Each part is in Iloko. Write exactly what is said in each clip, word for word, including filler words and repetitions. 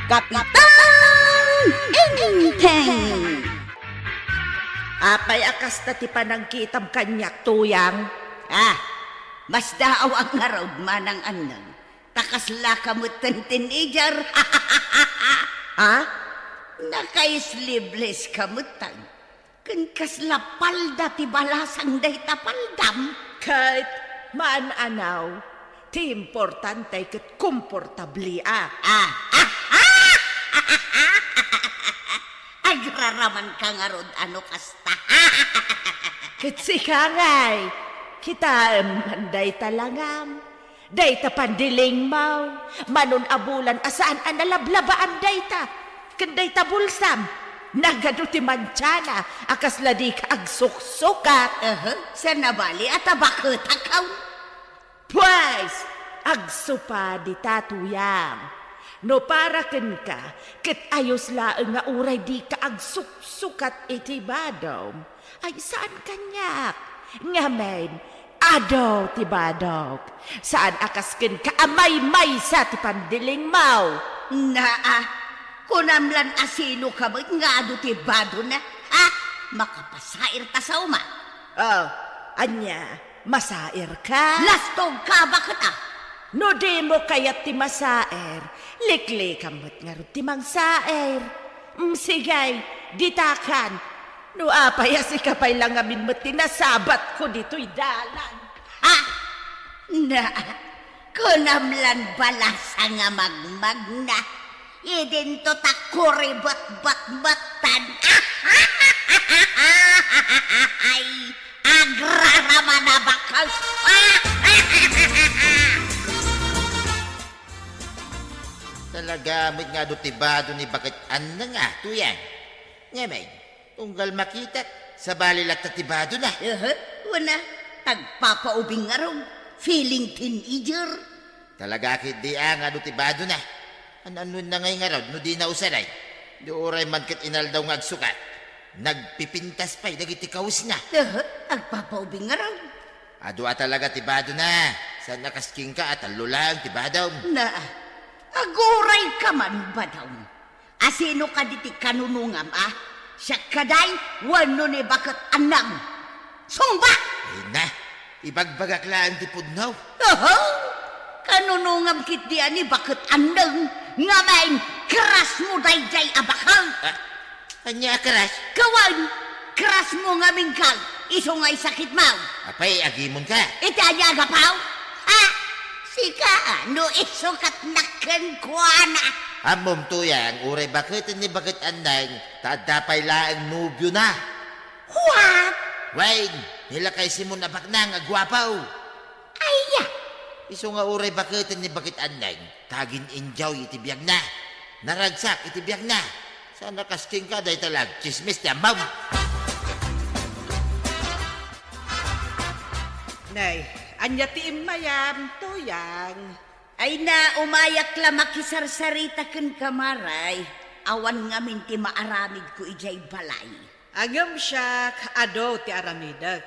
Kapitan Enteng! Apay a kasta ti panagkitam kaniak, Tuyang? Ah, masdaaw a ngarud, Manang Annang. Ta kaslaka metten teenager. Ha? Naka-sleeveless ka metten. Ken kasla palda ti balasang dayta paldam? Ket maan-anaw, ti importante ket komportabli a. Ah. Agraraman ka ngarud a no kasta. Ket sika ngay, kitaem man dayta langam. Dayta pandilingmo, manon a bulan a saan a nalablabaan dayta, ken dayta bulsam, nagadu ti mantiana a kasla dika agsuksukat. Aha, saan a bali a ta baketak, aw? Pues, agsupadi ta, Tuyang. No para kenka, ket ayos laeng nga uray dika agsuksukat iti badom. Ay, saan kaniak? Ngamin, adu ti badok. Saan a kas kenka a maymaysa ti pandilingmo. Naa, kunam lan a sino ka met nga adu ti badona? Ha? Makapasair ta sa uma. Oh, ania? Masair ka? Lastog ka, baket a. No dimo kayat ti masair, liklikam met ngarud ti mangsair. Mm, sige, ditakan. No apay a sika pay la ngamin met ti nasabatko ditoy dalan. Ha? Na, kunam lan balasa nga magmagna. Idinto ta kuribetbetbetan. Ay, agraraman a bakal. Talaga met nga adu ti bado ni Baket Annang a, Tuyang. Ngamin, unggal makitak, sabali latta ti badona. Aha, wen a, tagpapaubing ngarud, feeling teenager. Talaga ketdi a nga adu ti badona. An-anonna ngay ngarud no dina usaray? Di uray man ket inaldaw nga agsukat, nagpipintas pay dagiti kawesna. Aha, agpapaubing ngarud. Adu a talaga ti badona. Saan a kas kenka a tallo laeng ti badom. Na, aguray ka man, badom. A sino kadi ti kanunongam a? Siak kadi wenno ni Baket Annang? Sungbat! Ay na, ibagbagak laeng ti pudno. Oho! Kanunongam ketdi a ni Baket Annang, ngamin, crush mo daydiay a bakal. Ah, ania a crush? Kawan, crush mo ngamin kal, isu nga isakit mo. Apay, agimon ka? Iti ania a gapu? Ha? Sika, no isukat na kenkuana. Ammom, Tuyang, uray baketen ni Baket Annang, ta adda pay laeng nobiona. What? Wen, ni lakay Simon a baknang a guapo. Aya! Isu nga uray baketen ni Baket Annang, ta agin-enjoy iti biagna. Naragsak iti biagna. Saan a kas kenka dayta la agtsismis ti ammom. Nay, ania ti immayam, Tuyang? Ay na, umayak la makisarsarita kenka, Maray. Awan ngamin ti maaramidko idiay balay. Ngem siak, adu ti aramidek.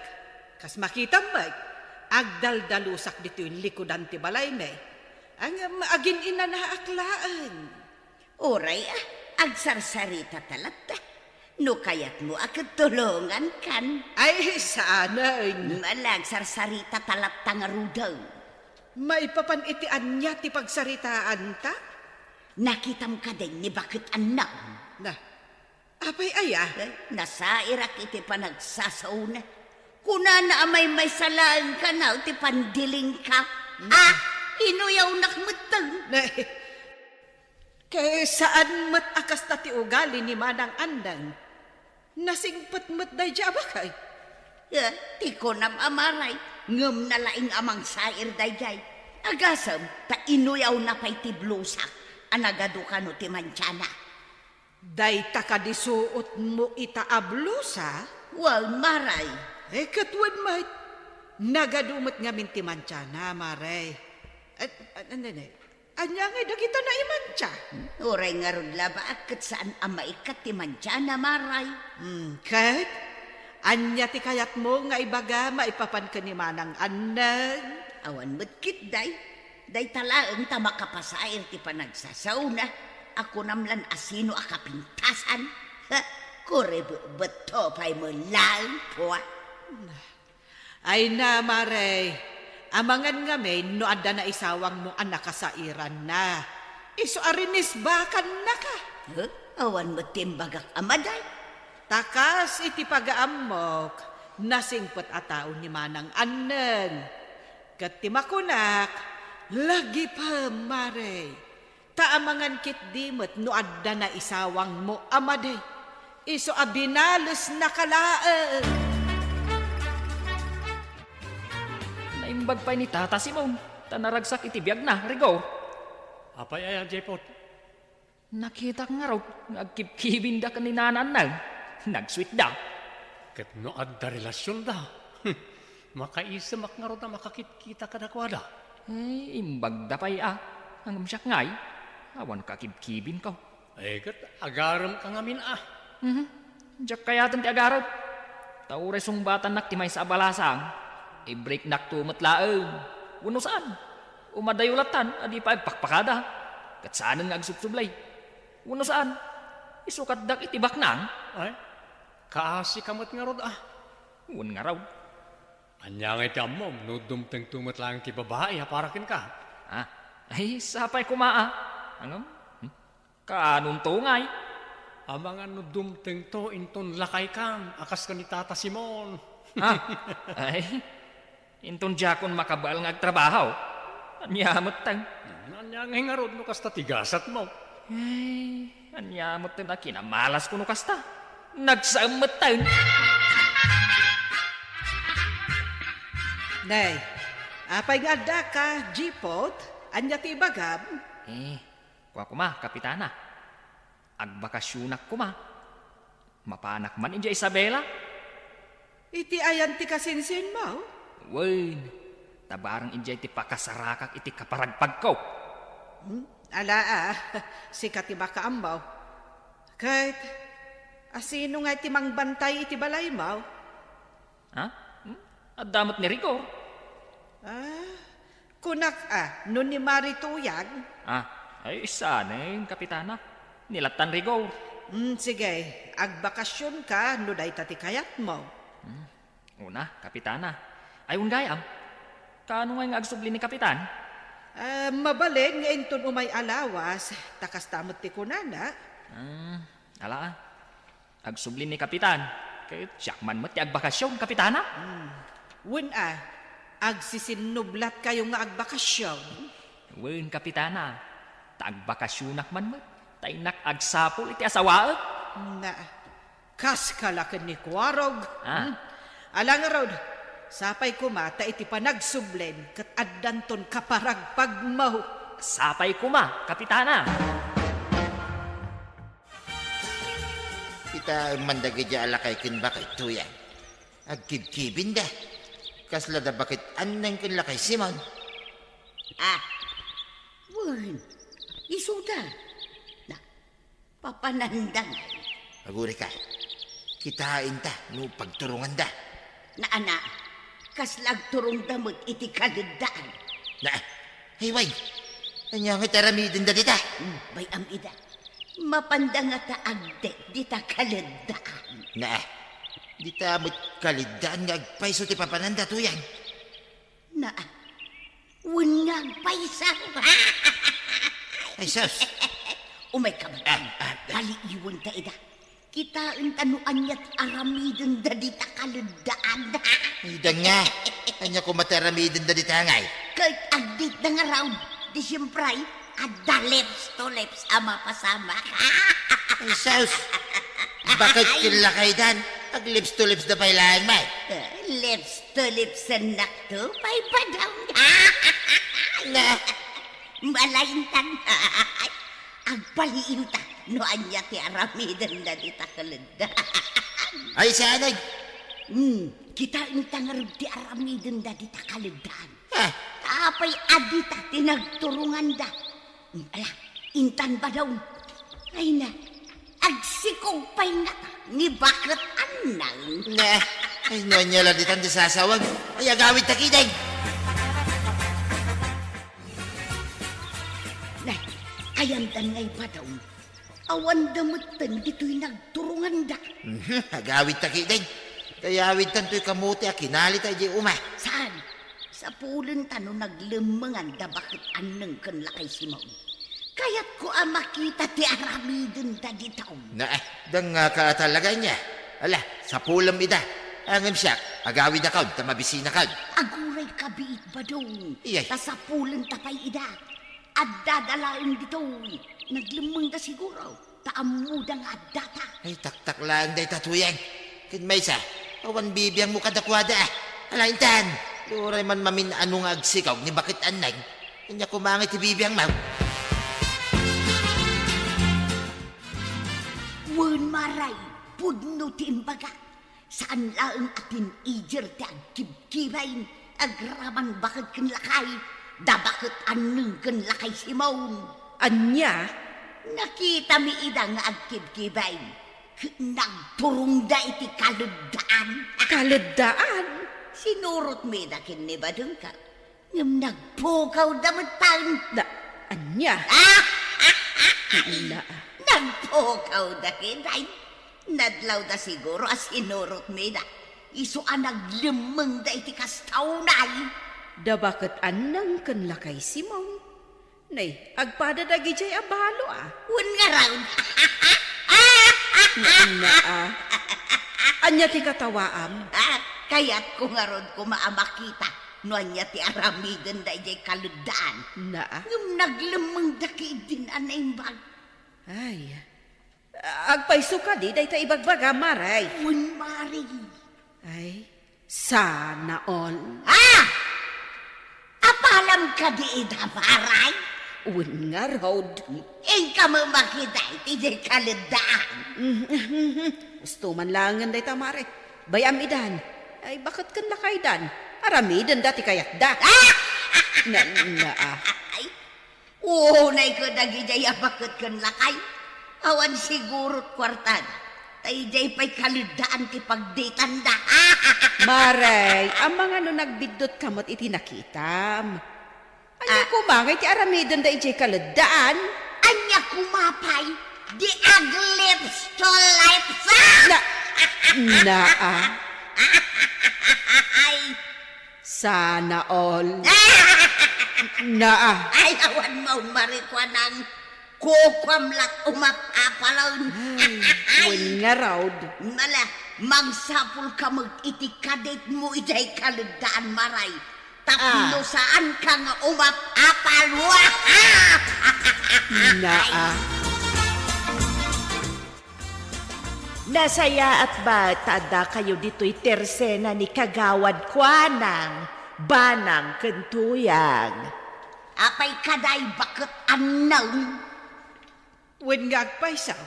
Kas makitam met, agdaldalusak ditoy likudan ti balaymi. Ngem agin-inanaak laeng. Uray a, agsarsarita ta latta. No kayatmo a ket tulongankan. Ay, saanen. Ala, agsarsarita ta latta ngaruden. Maipapan iti ania ti pagsaritaanta? Nakitam kadi ni Baket Annang? Na, apay aya? Eh, nasairak iti panagsasaona. Kunana a maymaysa laeng kano ti pandilingka. Mm. Ah, inuyawnak metten. Nay, ket saan met a kasta ti ugali ni Manang Annang. Nasingpet met daydiay a baket. Eh, ti kunam a Maray, ngem nalaing a mangsair daydiay. Agasem, ta inuyawna pay ti blusak a nagadu kano ti mantiana. Dayta kadi suotmo ita a blusa? Wen, Maray. Eh, ket wen met, nagadu met ngamin ti mantiana, Maray. At, at, ano, ano, ania ngay dagita naimantia? Uray ngarud labaak ket saan a maikkat ti mantiana, Maray. Hmm, ket? Ania ti kayatmo nga ibaga maipapan ken ni Manang Annang? Awan met ketdi. Dayta laeng ta makapasair ti panagsasaona. A kunam lan a sino a kapintasan? Ha? Kuribetbetto pay met laeng, pua. Ay na, Mare, amangan ngamin no adda naisawangmo a nakasairanna. Isu a rinisbakannaka. Huh? Awan met ti imbagak a maday. Ta kas iti pagaammok, nasingpet a tao ni Manang Anneng. Ket ti makunak, lagipem, Mare. Ta amangan ketdi met no adda naisawangmo a madi. Isu a binalesnaka laeng. Naimbag pay ni Tata Simon, ta naragsak iti biagna, Rigor. Apay aya, Jepot? Nakitak ngarud nga agkibkibinda ken ni Nana Anneng. Nagsuitda. Ket no adda relasionda, makaisemak ngarud a makakitkita kadakuada. Ay, imbagda pay a. Ngem siak ngay, awan kakibkibinko. Ay, ket agaremka ngamin a. Mhm. Diak kayaten ti agarem. Ta uray sungbatannak ti maysa a balasang, i-breaknakto met laeng. Wenno saan, umadayo lattan a di pay agpakpakada. Ket saanen nga agsubsublay. Wenno saan, isukatdak iti baknang. Ay, kaasika met ngarud a. Wen ngarud. Ania ngay ti ammom no dumtengto met laeng ti babai a para kenka? Ah, ay, sapay koma a. Ngem, hmm? Kaanonto ngay? Amangan no dumtengto inton lakaykan a kas ken ni Tata Simon. Ah, ay, inton diakon makabael nga agtrabaho. Ania metten? Ania ngay ngarud no kasta ti gasatmo? Ay, ania metten a kinamalasko no kasta? Nagsaem metten. Nay, apay nga addaka, Jipot? Ania ti ibagam? Eh, kua koma, Kapitana. Agbakasionak koma. Mapanak man idiay Isabela. Iti ayan ti kasinsinmo? Wen, ta bareng idiay ti pakasarakak iti kaparagpagko. Hmm? Ala a, sika ti makaammo. Ket, asino nga ti mangbantay iti balaymo? Ha? Hmm? Adda met ni Rigor. Ah, kunak a, no ni Mari Tuyang? Ah, ay, saanen, Kapitana. Ni lattan Rigor. Hmm, sige, agbakasionka no dayta ti kayatmo. Hmm. Una, Kapitana. Ay, wen gayam. Kaano ngay nga agsubli ni Kapitan? Ah, mabalin nga inton umay a lawas, ta kasta met ti kunana. Hmm, ala a. Agsubli ni Kapitan, ket siak man met ti agbakasion, Kapitana. Hmm. Wen a, agsisinnublatkayo nga agbakasion? Wen, Kapitana, ta agbakasionak man met, ta innak agsapul iti asawaek. Na, kaska la ken ni Kuarog. Ah. Hmm. Ala ngarud, sapay koma ta iti panagsublim ket addanton kaparagpagmo. Sapay koma, Kapitana. Kitaem man dagiti a lakay ken baket Tuyang. Agkibkibinda. Kasla da baket Anneng ken lakay Simon. Ah, wen, isuda. Na, papananda ngay. Agurayka. Kitaenta no pagturonganda. Naa, kasla agturongda met iti kaleddaan. Na, ay, way. Ania nga ti aramidenda dita? Hmm, bay-am ida. Mapanda ngata agdek dita kaleddaan. Na, dita met kaleddaan nga agpayso ti papananda, Tuyang. Na, wen nga agpayso. Ay, sus. Umayka man. Ah, ah, ah. Paliiwenta ida. Kitaenta no ania ti aramidenda dita kaleddaan. Ay, danga. Ania koma ti aramidenda dita ngay? Ket agditda ngarud. Di siempre, adda lips to lips a mapasamak. Ay, sus. Baket ken lakaydan, ag lips to lips da pay laeng met. Eh, lips to lips ennak to pay padaw. Na. Malaintan. Agpaliiwta no ania ti aramidenda dita kaleddaan. Ay, saan ay? Hmm, kitaenta ngarud ti aramidenda dita kaleddaan. Ah. Apay a dita ti nagturonganda? Hmm, ala, intan badaw. Ay na, agsikog pay ngata ni baket Anneng. Na, ay, no ania la ditan ti sasawag. Ay, agawidta ketdin. Na, Ayandan nga ibadaw. Awanda metten ditoy nagturonganda. Mhm, agawidta ketdin. Kayawidtan toy kamote a kinalita idiay uma. Saan? Sapulenta no naglemmengan da baket Anneng ken Lakay Simon. Kayatko a makita ti aramidenda ditoy. Na, eh, dengngaka a talaga ania. Ala, sapulem ida. Ngem siak, agawidakon ta mabisinakon. Aguray kabiit, Badong. Iyay. Ta sapulenta pay ida. Addada laeng ditoy. Naglemmengda siguro. Ta ammoda nga addata. Ay, taktak laeng dayta, Tuyang. Ken maysa, awan bibiangmo kadakuada. Ala, intan, uray man mamin-ano nga agsikaw ni baket Anneng. Ania koma ngay ti bibiangmo? Wen, Maray, pudno ti imbaga. Saan laeng a teenager ti agkibkibay, agraman baket ken lakay, da baket Anneng ken Lakay Simon. Ania? Nakitami ida nga agkibkibay. Nagturongda iti kaleddaan. Kaleddaan? Sinurotmi ida ken ni Badongko. Ngem nagpukawda met pay. Na, ania? Ah! Ay, na. Nagpukawda ketdin. Nadlawda siguro a sinurotmi ida. Isu a naglemmengda iti kasta unay. Da baket Anneng ken Lakay Simon. Nay, agpada dagidiay a balo, a. Wen ngarud. Ania, a? Ania ti katawaam? Ah, kayatko ngarud koma a makita no ania ti aramidenda idiay kaleddaan. Na, a? Ngem naglemmengda ketdin a naimbag. Ay. Agpayso kadi dayta ibagbaga, Maray? Wen, Maray. Ay, sana all. Ah! Apalam kadi ida, Maray? Wen ngarud. Inka met makita iti diay kaleddaan. Gusto man laengen dayta, Maray. Bay-am idan. Ay, baket ken lakaydan. Aramidenda ti kayatda. Ah! Na, na, a. Ay, Unay kadagidiay a baket ken lakay, awan sigurot kuartada. Ta idiay pay kaleddaan ti pagdetanda. Maray, amangan no nagbiddutka met iti nakitam. Ania koma ngay ti aramidenda idiay kaleddaan? Ania koma pay? Di aglips to lips, a! Na, na, a. Ay, Sana all. Naa. Ay, awan maumari kuanang kukuam lat umap-apalon. Ay, wen ngarud. Nala, mangsapul ka met iti kadetmo idiay kaleddaan, Maray. Tapno saan ka nga umap-apal. Naa. Nasayaat ba ta addakayo ditoy tersena ni Kagawad Kuanang, Banang ken Tuyang? Apay kadi, baket Anneng? Wen nga agpayso,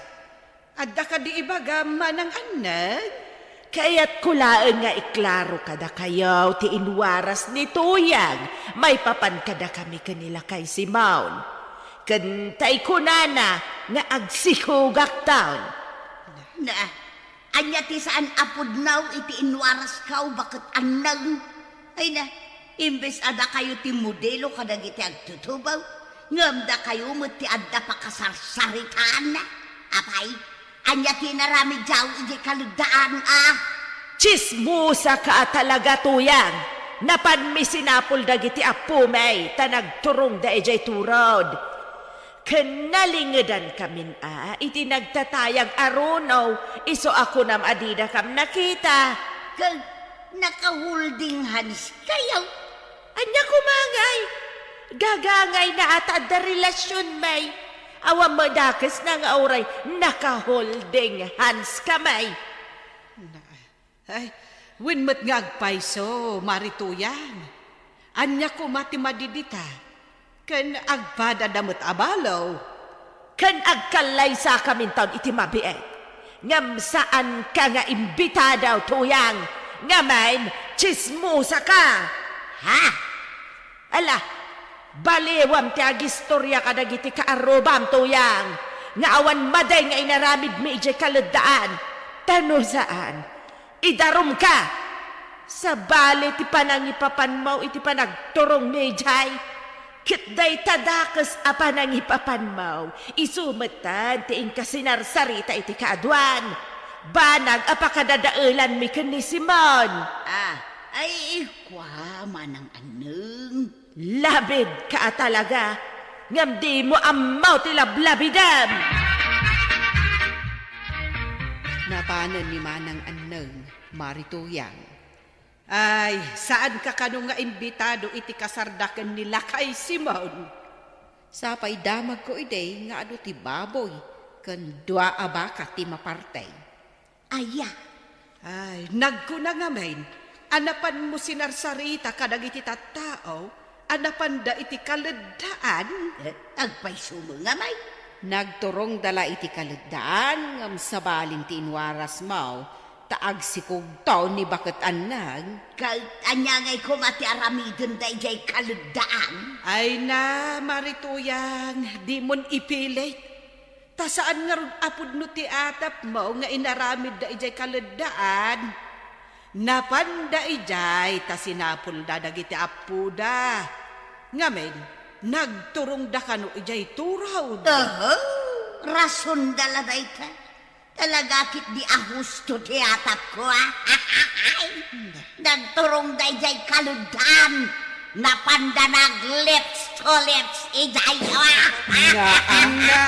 adda kadi ibagam, Manang Anneng? Kayatko laeng nga iklaro kadakayo ti inwaras ni Tuyang maipapan kadakami ken ni Lakay Simon. Ken tay kunana nga agsikugakton. Na, ania ti saan a pudno iti inwarasko, baket Anneng? Ay na, imbes a dakayo ti modelo kadagiti agtutubaw, ngem dakayo met ti adda pakasarsaritaanna. Apay, ania ti inaramidyo idiay kaleddaan a? Tsismosaka a talaga, Tuyang. Napanmi sinapul dagiti appomi ta nagturongda idiay turod. Ken nalingedankamin a iti nagtatayag a runo, isu a kunam a didakam nakita. Ken naka-holding hands kayo? Ania koma ngay? Gagangayna a ta adda relasionmi. Awan met dakesna nga uray naka-holding hands kami. Na, ay, wen met nga agpayso, Mari Tuyang. Ania koma ti madidita? Ken agpadada met a balo. Ken agkallaysakaminton iti mabiit. Ngem saanka nga imbitado, Tuyang. Ngamin, tsismosaka. Ha? Ala, baliwam ti agistorya kadagiti kaarrubam, Tuyang, nga awan madi nga inaramidmi idiay kaleddaan. Ta no saan, idarumka. Sabali ti panangipapanmo iti panagturongmi idiay. Ket dayta dakes a panangipapanmo, isu metten ti inka sinarsarita iti kaaduan. Banag a pakadadaelanmi ken ni Simon. Ah, ay, kua, Manang Anneng. Labidka a talaga, ngem dimo ammo ti lablabidem. Napanen ni Manang Anneng, Mari Tuyang. Ay, saanka kano nga imbitado iti kasarda ken ni Lakay Simon? Sapay damagko idi nga adu ti baboy ken dua a baka ti maparteng. Aya? Ay, nagkuna ngamin a napanmo sinarsarita kadagiti tattao a napanda iti kaleddaan? Eh, agpayso met ngamin. Nagturongda la iti kaleddaan, ngem sabali ti inwarasmo, ta agsikugto ni Baket Anneng. Ket ania ngay koma ti aramidenda idiay kaleddaan? Ay na, Mari Tuyang, dimon ipilit. Ta saan ngarud a pudno ti atapmo nga inaramidda idiay kaleddaan. Napanda idiay ta sinapulda dagiti appoda. Ngamin, nagturongda kano idiay turod. Oho, rasonda la dayta. Talaga ket di a husto ti atapko, a? Nagturongda idiay kaleddaan. Napanda nag-lips to lips idiay, a? Nga, nga.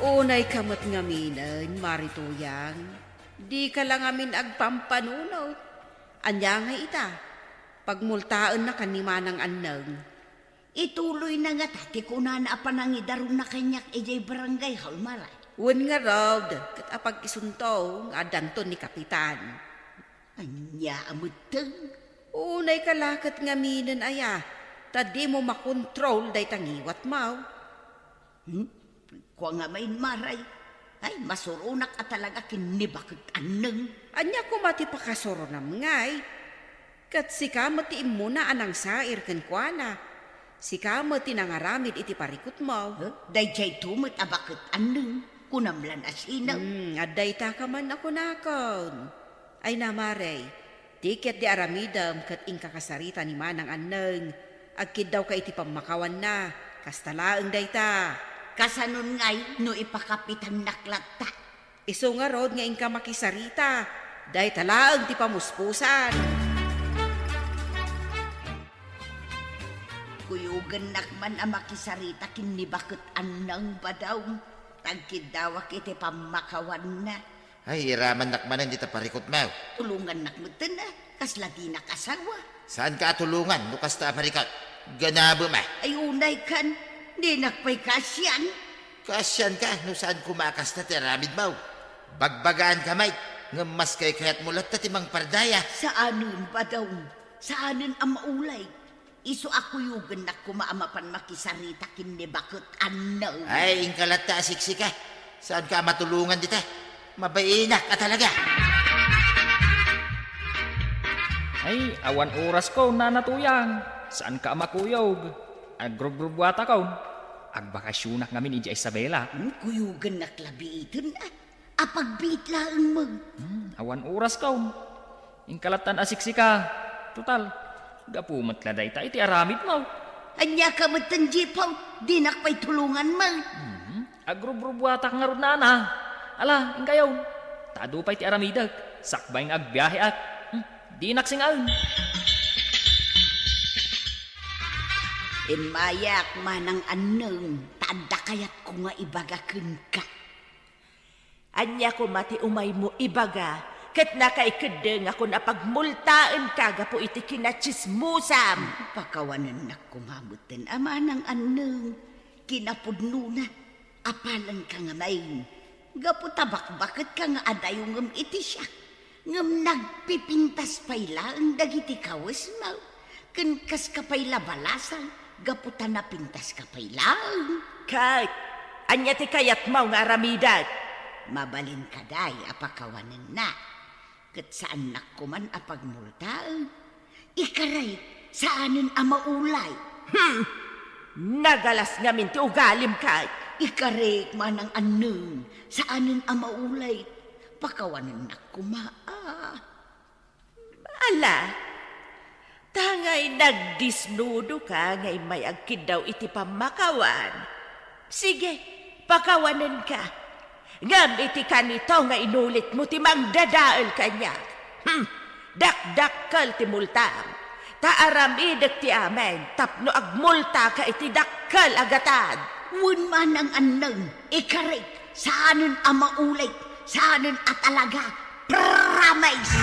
Unayka met ngaminen, Mari Tuyang. Dika la ngamin agpampanunot. Ania ngay ita? Pagmultaennakan ni Manang Anneng. Ituloyna ngata ti kunana a panangidaronna kaniak idiay barangay hall, Mari. Wen ngarud, ket apag-isunto nga addanton ni Kapitan. Ania a metten? Unayka la ket ngaminen aya, ta dimo makontrol dayta ngiwatmo. Hmm? Kua ngamin, Mari. Ay, masuronak a talaga ken ni Baket Anneng. Ania koma ti pakasuronam ngay? Ket sika met ti immuna a nangsair kenkuana. Sika met ti nangaramid iti parikutmo. Eh, daydiayto met a Baket Anneng, kunam lan a sino? Hmm, adda ita ka man a kunakon. Ay na, Mari, ti ket di aramidem ket inkakasarita ni Manang Anneng. Agkiddawka iti pammakawanna. Kasta laeng dayta. Kasanon ngay no ipakapitannak latta? Isu ngarud nga inka makisarita, dayta laeng ti pamuspusan. Kuyogennak man a makisarita ken ni Baket Anneng, Badong, ta agkiddawak iti pammakawanna. Ay, iramannak manen dita parikutmo. Tulongannak metten, a, kasla dinak asawa. Saanka a tulongan no kasta a parikut. Ganabem, a. Ay, unaykan, dinak pay kaasian. Kaasianka no saan koma a kasta ti aramidmo. Bagbagaanka met, ngem mas kaykayatmo latta ti mangpardaya. Saanen, Badong. Saanen a maulay. Isu a kuyogennak koma a mapan makisarita ken ni Baket Anneng. Ay, inka latta a siksika. Saanka a matulongan dita. Mabainak a talaga. Ay, awan orasko, Nana Tuyang. Saanka a makuyog. Agrubrubuatakon. Agbakasionak ngamin idiay Isabela. Hmm, kuyogennak labiiten, a. Apagbiit laeng met. Hmm, awan orasko. Inka lattan a siksika. Total, gapu met la dayta iti aramidmo. Ania ka metten, Jipaw? Dinak pay tulongan met. Hmm, agrubrubuatak ngarud, Nana. Ala, inkayon. Ta adu pay ti aramidek. Sakbay nga agbiaheak. Hmm, dinak sing-aen. Immayak, Manang Anneng, ta adda kayatko nga ibaga kenka. Ania koma ti umaymo ibaga ket nakaikeddengakon a pagmultaenka gapu iti kinatsismosam? Pakawanennak koma metten a, Manang Anneng. Kinapudnona, apalenka ngamin. Gapu ta bakbaketka nga adayongem iti siak. Ngem nagpipintas pay laeng dagiti kawesmo, ken kaska pay la balasang gapu ta napintaska pay laeng. Ket ania ti kayatmo nga aramidek? Mabalin kadi a pakawanennak, ket saannak koman a pagmultaen. Ikarek, saanen a maulay. Hmm! Nagalas ngamin ti ugalim ket. Ikarek, Manang Anneng, saanen a maulay. Pakawanennak koma, a. Ala, Tangay nagdisnudoka nga immay agkiddaw iti pammakawan. Sige, pakawanenka. Ngem iti kanito nga inulitmo ti mangdadael kaniak, hmm, dakdakkel ti multam. Ta aramidek ti amin tapno agmultaka iti dakkel a gatad. Wen manang anneng, ikarik, saanen a maulit, saanen a talaga, promise!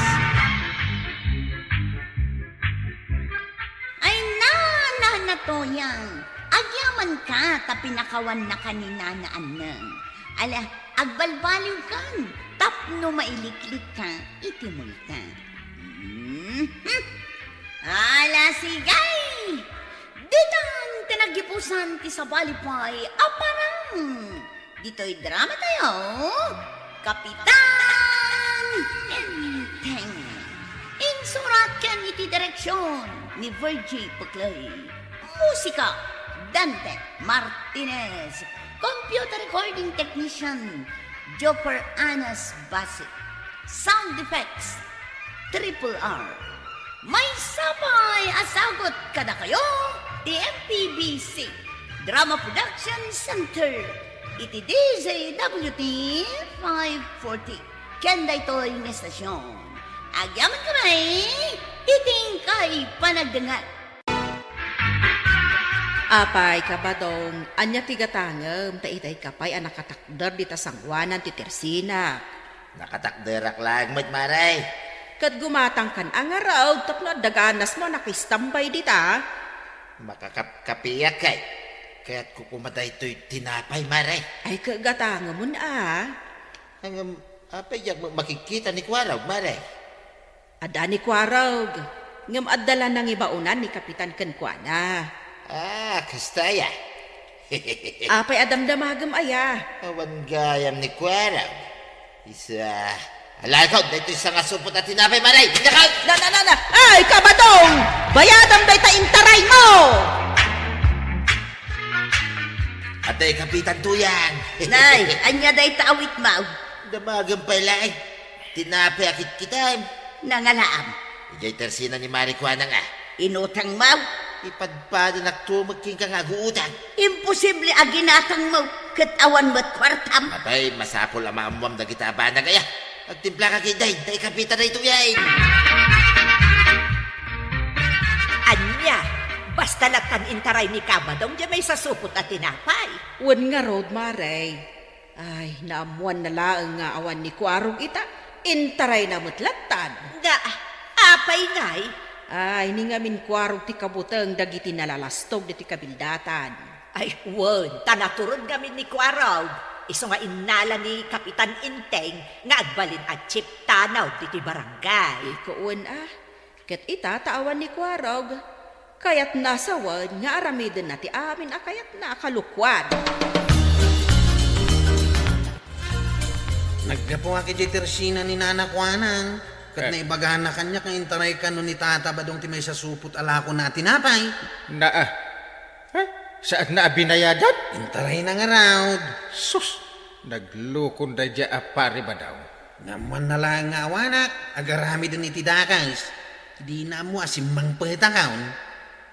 Ay, na, na, na, Toyang. Agyamanka ta pinakawannaka ni Nana Anneng. Ala, agbalbaliwkan tapno mailiklikka iti multa. Mhm. Ala, sigay! Ditan ti naggipusan ti sabali pay a parang. Ditoy drama tayo, Kapitan Enteng. Insurat ken iti direksyon ni Virgie Peclay. Musika, Dante Martinez. Computer recording technician, Joker Anas Basi. Sound effects, Triple R. Maysa pay a sagut kadakayo ti M P B C Drama Production Center iti D Z W T five forty. Ken daytoy nga estasyon, agyaman kami iti inkay panagdengngeg. Apay, Kabadong, ania ti gatangem ta itay ka pay a nakatakder dita sangoanan ti tersinak? Nakatakderak laeng met, Mare. Ket gumatangkan a ngarud tapno adda ganasmo a nakistambay dita? Makakapkapiak kay. Kayatko koma daytoy tinapay, Mare. Ay, ket gatangemon a. Ngem, apay diak makikita ni Kuarog, Mare? Adda ni Kuarog, ngem adda la nangibaonan ni Kapitan kenkuana. Ah, kasta aya? Apay a damdamagem aya? Awan gayam ni Kuarog. Isu a, alakad, daytoy sangasupot a tinapay, Mare. Alakad! Na, na, na, na! Ay, Kabadong! Bayadam dayta intaraymo! Adda ni Kapitan Tuyang. Nay, ania dayta awitmo? Damagem pay laeng. Tinapay a kitkitam. Nangalaam. Idiay tersina ni Mare Kuanang a. Inutangmo? Ipadpadanakto met kenka nga aguutang. Imposible a ginatangmo, ket awan met kuartam. Apay, masapul a maammuam dagita a banag aya. Agtimplaka ketdin, ta ikapita daytoy ay. Ania, basta lattan intaray ni Kabadong diay maisasupot a tinapay. Wen ngarud, Mare. Ay, naammuanna laeng nga awan ni Kuarog ita, intarayna met lattan. Nga, apay ngay? Ay, ni ngamin Kuarog ti kabuteng dagiti nalalastog diti kabildatan. Ay, wen, ta natured ngamin ni Kuarog. Isu nga innala ni Kapitan Enteng nga agbalin a chief tanod diti barangay. Iko wen a. Ket ita ta awan ni Kuarog, kayatna sawen nga aramidenna ti amin a kayatna a kalukuan. Naggapuak idiay tersina ni Nana Kuanang, ket Eh. naibagana kaniak nga intaray kano ni Tata Badong ti maisasupot a lakona a tinapay. Naa. Eh, saanna a binayadan? Intarayna ngarud. Sus, naglukon daydiay a Pari Badong. Naammuanna laeng nga awanak, agaramiden iti dakes. Dina ammo a simmangpetakon.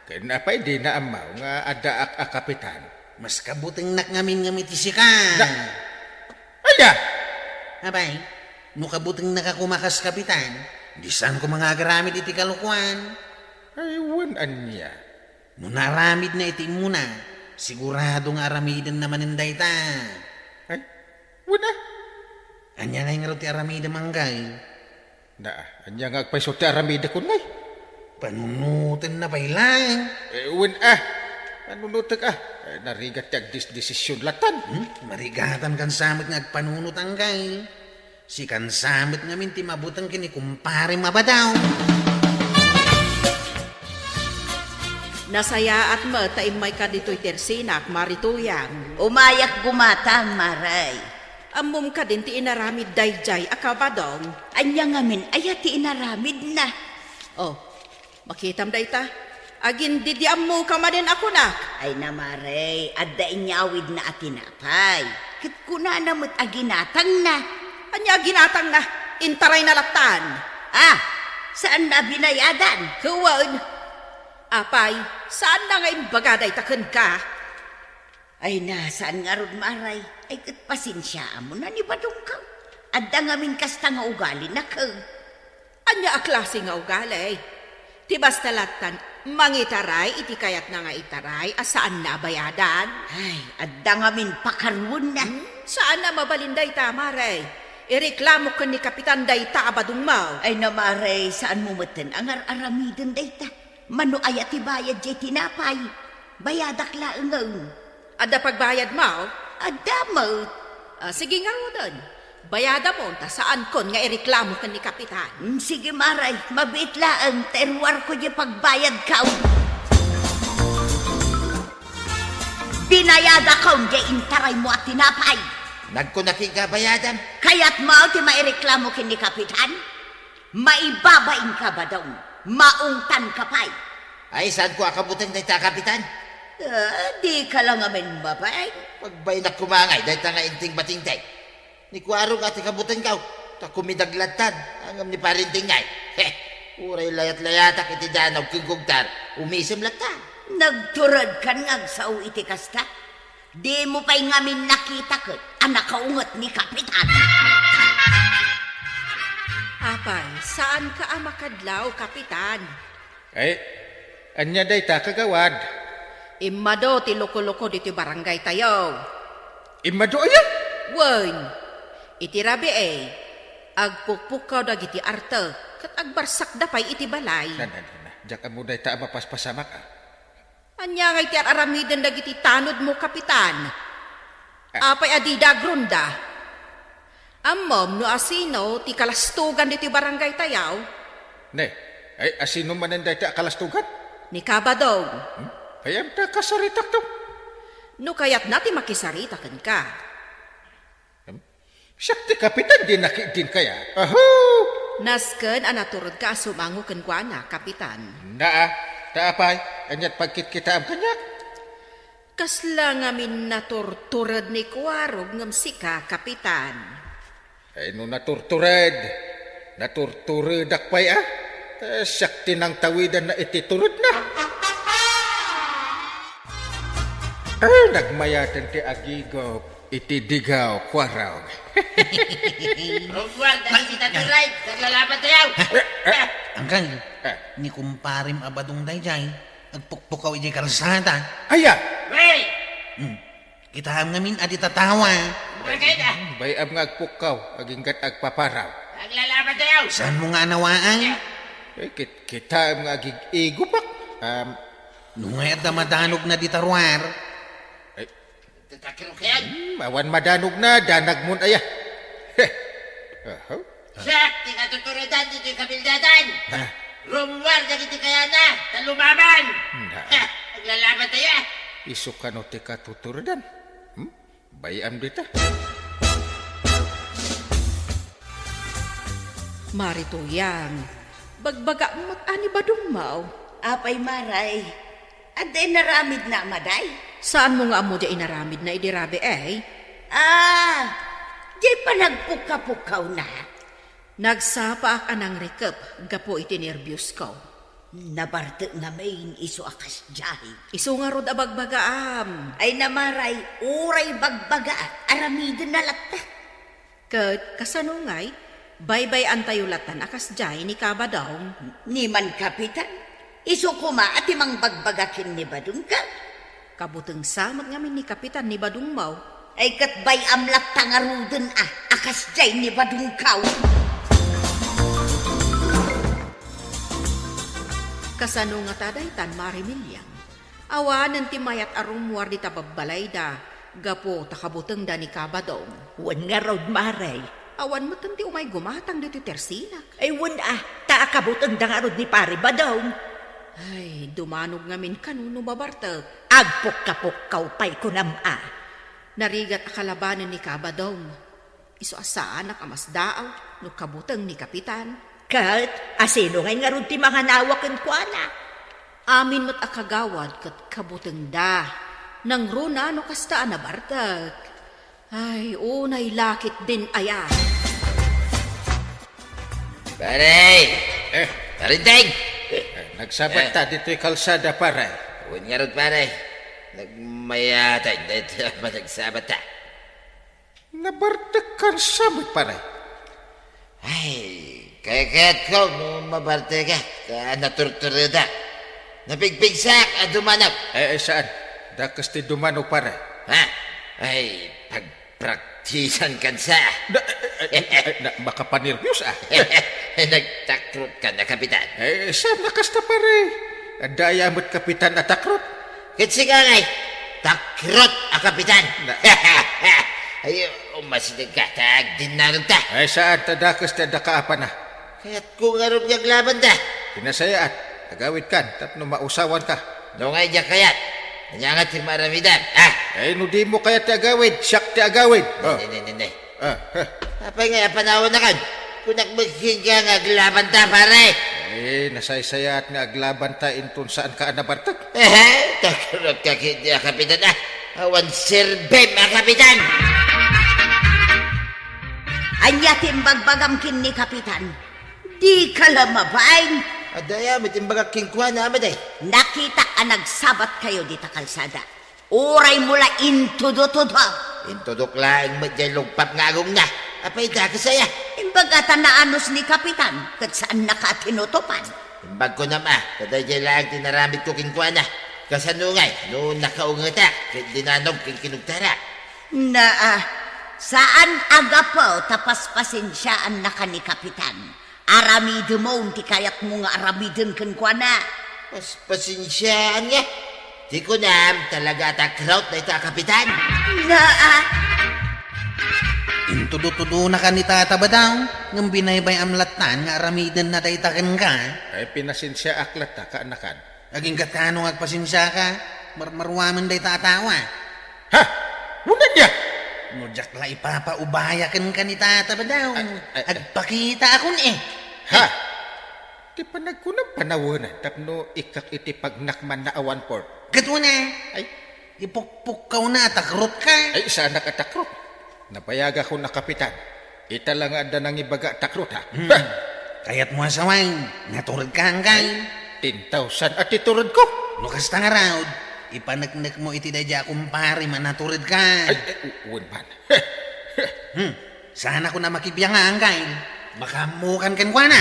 Ken apay dina ammo nga addaak a kapitan? Mas kabutengnak ngamin ngem iti sika. Da-, Aya? Apay, no kabutengnaka koma kas kapitan, di saan koma nga agaramid iti kalukuan. Ay, wen ania? No naaramidna iti immuna, sigurado nga aramidenna manen dayta. Ay, wen a. Ania ngay ngarud ti aramidem, Angkay? Na, ania nga agpayso ti aramidekon ngay? Panunotenna pay laeng. Eh, wen a. Panunotek a. Eh, narigat ti agdesdesisyon lattan. Hmm? Marigatan kansa met nga agpanunot, Angkay. Sikansa met ngamin ti mabuteng ken ni Kumpare Mabadaw. Nasayaat met ta immayka ditoy tersinak, Mari Tuyang. Umayak gumatang, Mare. Ammom kadin ti inaramid daydiay a Kabadong? Ania ngamin aya ti inaramidna? Oh, makitam dayta. Agindidiammoka manen a kunak. Ay na, Mare, adda inyawidna a tinapay. Ket kunana met a ginatangna. Ania a ginatangna? Intarayna lattan. Ah, saanna a binayadan? Wen. Apay, saanna nga imbaga dayta kenka? Ay na, saan ngarud, Maray. Ay, ket pasensiaam na ni Badongkaw. Adda ngamin kasta nga ugalina, ket. Ania a klase nga ugali? Ti basta lattan, mangitaray iti kayatna nga itaray a saanna a bayadan. Ay, adda ngamin pakaruenna. Hmm, saanna a mabalin dayta, Maray. Ireklamo ken ni Kapitan dayta a Badongmo. Ay na, Maray, saanmo metten a ngar-aramiden dayta. Mano aya ti bayad diay tinapay? Bayadak laengen. Adda pagbayadmo? Adda met. Ah, sige ngaruden. Bayadamon ta saankon nga ireklamo ken ni Kapitan. Mm, sige, Maray. Mabiit laeng ta iruarko diay pagbayadko. Binayadakon diay intaraymo a tinapay. Nagkunak nga bayadam. Kayatmo ti maireklamo ken ni Kapitan? Maibabainka, Badong. Maungtanka pay. Ay, saanko a kabuteng dayta a Kapitan? Ah, dika la ngamin mabain. Pagbainnak koma ngay dayta nga inting batingteng. Ni Kuarog a ti kabutengko, ta kumidag lattan, ngem ni Parinting ngay. He, uray layat-layatak iti danaw ken kugtar, umisem latta. Nagturedkan nga agsao iti kasta? Dimo pay ngamin nakita ket a nakaunget ni Kapitan. Apay, saanka a makadlaw, Kapitan? Ay, ania dayta, kagawad? Immado ti loko-loko ditoy barangaytayo. Immado aya? Wen, iti rabii, agpukpukkaw dagiti artek ket agbarsakda pay iti balay. Na, na, na, na. Diak ammo dayta a mapaspasamak, a. Ania ngay ti ar-aramiden dagiti tanodmo, Kapitan? Ah. Apay a dida agronda? Ammom no asino ti kalastogan ditoy barangaytayo? Ne, ay, asino manen dayta a kalastogan? Ni Kabadong. Hmm? Ay, anta kasaritakto? No kayatna ti makisarita kenka. Hmm? Siak ti kapitan, di nakidin kaya? Aho! Nasken a naturedka a sumango kenkuana, Kapitan. Naa, ta apay, aniat pagkitkitaam kaniak? Kasla ngamin naturtured ni Kuarog ngem sika, Kapitan. Ay, no naturtured, naturturedak pay, a? Ta siak ti nangtawidanna iti turedna. Ay, nagmayaten ti agigup iti digaw, Kuarog. Romuald, dagiti taturay, naglalaban tayo. Angkal, ni kumparem a Badong daydiay, agpukpukaw idiay kalsada. Aya? Wey! Hmm. Kitaem ngamin a di tatawa. Bakit, a? Bay-am nga agpukkaw, aginggat agpaparaw. Naglalaban tayo. Saanmo nga anawaan? Eh, kit-, kitaem nga agig-igupak. Um, no nga adda madanogna dita ruar? Ay. Tatakiro kayan. Hmm, awan madanogna, danagmon aya. Heh. Aha. Siak ti katuturedan ditoy kabildadan. Ah. Rumuar dagiti kayana, ta lumaban. Na. Ha, naglalaban tayo, a. Isu kano ti katuturedan? Hmm? Bay-am dita. Mari Tuyang, bagbaga met a ni Badong Maw. Apay, Maray, adda inaramidna a maday? Saanmo nga ammo diay inaramidna idi rabii, e? Ah, diay panagpukkapukkawna. Nagsapaak a nangrikep gapu iti nerbiosko. Nabartek ngamin isu a kasdiay. Isu ngarud a bagbagaam. Ay na, Maray, uray bagbagaak, aramidenna latta. Ket kasano ngay, baybay-antayo lattan a kasdiay ni Kabadong? Ni man, Kapitan, isu koma a ti mangbagbaga ken ni Badong, ket. Kabuteng sa met ngamin ni Kapitan ni Badong Maw. Ay, ket bay-am latta ngaruden a, a kasdiay ni Badong Kaw. Kasano ngata daytan, Mari Miliang? Awanen ti mayat a rumuar dita babbalayda, gapu ta kabutengda ni Kabadong. Wen ngarud, Mari. Awan metten ti umay gumatang ditoy tersinak. Ay, wen a, ta kabutengda ngarud ni Pari Badong. Ay, dumanog ngamin kano no mabartek. Agpukkapukkaw pay kunam a. Narigat a kalabanen ni Kabadong. Isu a saanak a masdaaw no kabuteng ni Kapitan. Ket asino ngay ngarud ti manganawa kenkuana? Amin met a kagawad ket kabutengda. Nangruna no kasta a nabartek. Ay, unay lakit din aya. Pare! Eh. Parinteng! Eh, Nagsabat Eh. ta ditoy kalsada, pare. Wen ngarud, pare. Nagmayatay daytoy a panagsabat ta. Nabartekkan sa met, pare. Ay, kayatko no mabartekak, ta naturturedak. Napigpigsak a dumanog. Eh, eh, saan? Dakes ti dumanog, pare. Ha? Ay, pagpraktisan kan sa. Na, eh, eh, eh, eh, na, makapanerbios, ah. Nagtakrot ka na, Kapitan. Eh, saan na kasta, pare? Adda aya met, Kapitan, a takrot? Ket sika ngay, takrot a kapitan. Na- Ay, umasideg ka, ta agdinnarem ta. Ay, saan ta dakes ti adda kaapana? Kayatko ngarud nga aglabanta. Kinasayaat, agawidkan, tapno mausawanka. No ngay diak kayat, ania nga ti maaramidem, ah? Ay, no dimo kayat ti agawid, siak ti agawid. Oh. Ne, ne, ne, ne. Ah, ah. Apay nga, apanawanakan? Kunak met kenka nga aglabanta, pare. Eh, nasaysayaat nga aglabanta inton saanka a nabartek. Eh, takrot ka ketdi a kapitan, ah. Awan serbim a kapitan. Ania ti imbagbagam ken ni Kapitan? Dika la mabain. Adda aya met imbagak kenkuana, Ama Day. Nakitak a nagsabatkayo dita kalsada. Uray mo la intudo-tudo. Intudok laeng met jay lugpap nga agongna. Apay dakes aya? Imbagata naanus ni Kapitan, ket saannaka a tinutupan. Imbag kunam a, ta dayjay laeng ti naramidko kenkuana. Kasano ngay no nakaungetak ket dinanog ken kinugtarak? Naa, saan a gapu ta paspasensiaannaka ni Kapitan. Aramidemon ti kayatmo nga aramiden kenkuana. Paspasensiaan nga. Ti kunam, talaga a takrot dayta a kapitan. Naa. Intudo-tudonaka ni Tata Badaw, ngem binaybay-am lattan nga aramidenna dayta kenka. Ay, pinasensiaak latta, kaanakan. Agingga't kano nga agpasensiaka, marmaruamen dayta a tao, a. Ha? Uneg nia? No diak la ipapaubaya kenka ni Tata Badaw, Ay, ay, ay. Agpakitaakon, eh. Ha? Ti panagkunam panawenan tapno ikkak iti pagnakmanna a one-fourth. Ket una, Ay. Ipukpukkawna a takrotka. Ay, saanak a takrot. Nabayagakon a kapitan. Ita la nga adda nangibaga a takrot, ha? Hmm. Ha! Kayatmo a sawen, naturedka, angkay? Ten thousand a ti turedko. No kasta ngarud, ipaneknekmo iti daydiay a kumparem a naturedka. Ay, ay, u-, wen man. Hmm. Saanakon a makibiang, angkay? Makaammokan kenkuana.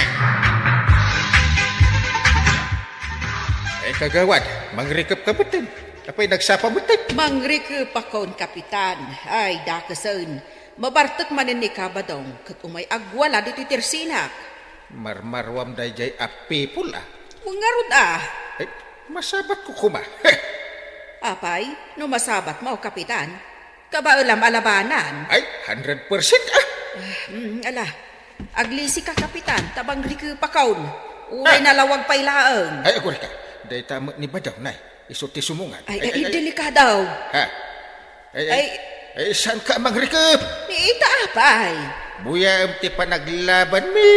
Ay, kagawad, mangrikepka metten. Apay, nagsapa metten. Mangrikepakon, Kapitan. Ay, dakesen. Mabartek manen ni Kabadong, ket umay agwala ditoy tersinak. Marmaruam daydiay a people, a. Wen ngarud, a. Ay, masabatko koma. Apay, no masabatmo, Kapitan, kabaelam a labanan. Ay, hundred percent, a. Ah, mm, ala. Aglisika, Kapitan, ta mangrikepakon. Uray Ah. nalawag pay laeng. Ay, agurayka. Dayta met ni Badaw, nay. Isu ti sumungan. Ay, Ay, ay, ay, ay. delikado. Ha? Ay, ay. Ay. Ay, saanka a mangrikep? Ni ita, apay. Buyaem ti panaglabanmi.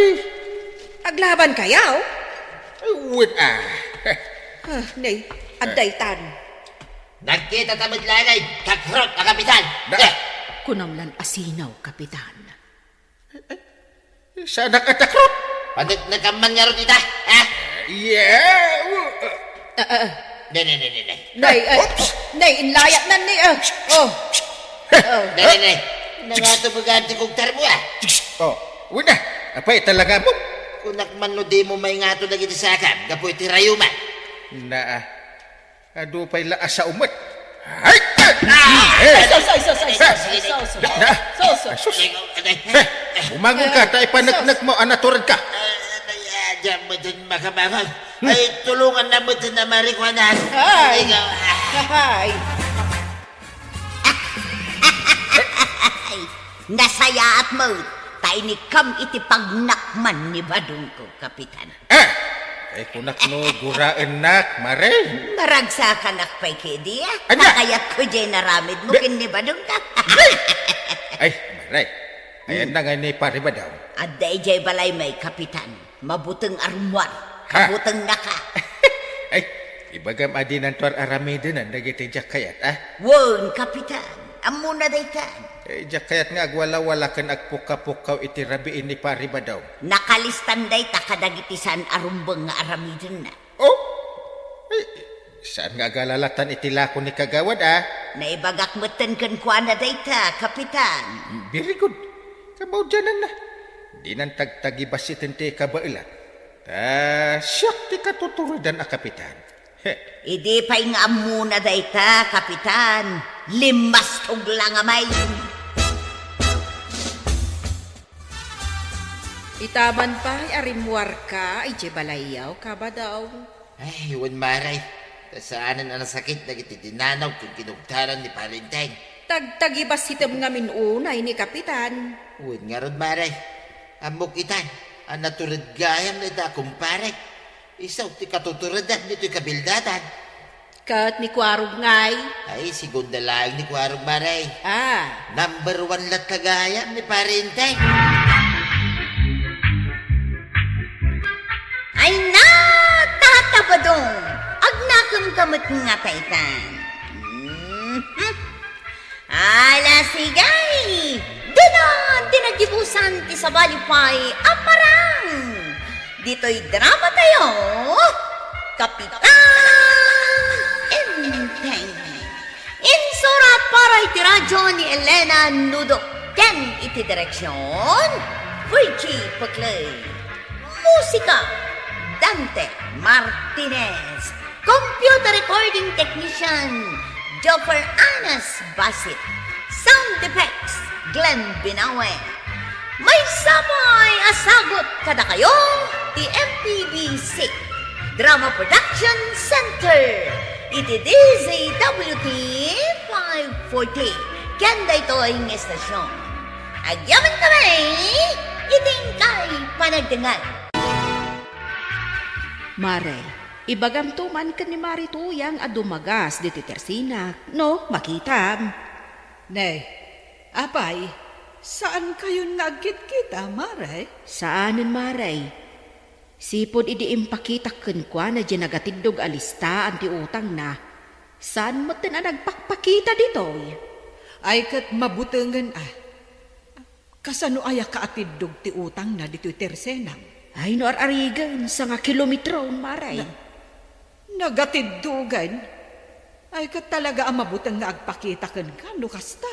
Aglabankayo? Ay, wen, a. Ah, nay, adda itan. Nagkitata met laeng, takrot a kapitan. Na- Eh. Kunam lan asinaw, Kapitan. Saanak a takrot? Paneknekam man ngarud ita, ha? Yeah. Ah, ah, ah. Ne, ne, ne, ne, ne. Nay, ay, Oops. nay, inlayat nan ni, ah. Oh. Oh. Ne, ne, ne. Nangato mo ganti kong tarmo, ah. Oh, una. Apay, talagamo. Kunak man no di mo maingato dagiti sakam, gapu iti rayuma. Naa. Adu pay la a sao met. Ay! Ah! Eh! Ay, sus, ay, sus, ay, sus, ay, sus. Na? Sus, sus. Ay, sus. Eh, bumangon ka, ta ipaneknek mo, a natured ka. Ay, ay, ay, diak met makabangon. Ay, tulongan na met na marikuanan. Ay. Ikaw, ah. Ay. Nasayaat met, ta inikkam iti pagnakman ni Badongko, Kapitan. Ah! Ay, kunak no, guraennak, Mare. Maragsakanak pay kadi, a. Ania? Nakayatko jay naramidmo Be- ken ni Badongko. Ay! Ay, Mare. Ayan Hmm. na nga ni Pare Badong. Adda idiay balaymi, Kapitan. Mabuteng a rummuar. Ha? Kabutengnaka. Ay, ibagam a dinanto ar-aramidenan dagiti diak kayat, a? Wen, Kapitan. Ammona daytan. Eh, diak kayat nga agwalawala ken agpukkapukkaw iti rabii ni Pare Badong. Nakalistan dayta kadagiti saan a rumbeng nga aramidenna. Oh? Ay, saan nga agalalatan iti lako ni Kagawad, a? Naibagak metten kenkuana dayta, Kapitan. Very good. Kamaudiananna. Dinan tagtagibasiten ti kabaelan. Ta siak ti katuturedan a kapitan. He. Idi pay nga ammona dayta, Kapitan, limmastog la ngamin. Itaman pay a rimmuarka idiay balayyo, Kabadong. Ay, wen, Mare. Ta saanen a nasakit dagiti dinanaw ken kinugtaran ni Pare Enteng. Tagtagibassitem ngamin unay ni Kapitan. Wen ngarud, Mare. Ammok itan a natured gayam dayta a kumpare. Isu ti katuturedan ditoy kabildadan. Ket ni Kuarog ngay? Ay, segunda laeng ni Kuarog, Mare. Ah. Number one latta gayam ni Pare Enteng. Ay na, Tata Badong, agnakemka met nga taytan. Mhm. Ala, sige! Dinan ti nagibusan ti sabali pay a parang! Ditoy drama tayo, Kapitan Enteng. Insurat para iti radyo ni Elena Nudo ken iti direksyon, Virgie Peclay. Musika, Dante Martinez. Computer recording technician, Joffer Anas Basit. Sound effects, Glenn Binawe. Maysa pay a sagut kadakayo ti M P B C Drama Production Center iti D Z W T five forty ken daytoy nga estasyon. Agyamankami iti inkay panagdengngeg. Mare, ibagamto man ken ni Mari Tuyang a dumagas ditoy tersenak, no makitam. Ne, apay, saankayon nga agkitkita, Mare? Saanen, Mare. Sipud idi impakitak kenkuana diay nagatiddog a listaan ti utangna, saan metten a nagpakpakita ditoy. Ay, ket mabutengen a. Kasano aya kaatiddog ti utangna ditoy tersenam? Ay, no ar-arigen, sanga kilometron, Mare. Na, nagatiddogen? Ay, ket talaga a mabuteng nga agpakita kenka no kasta.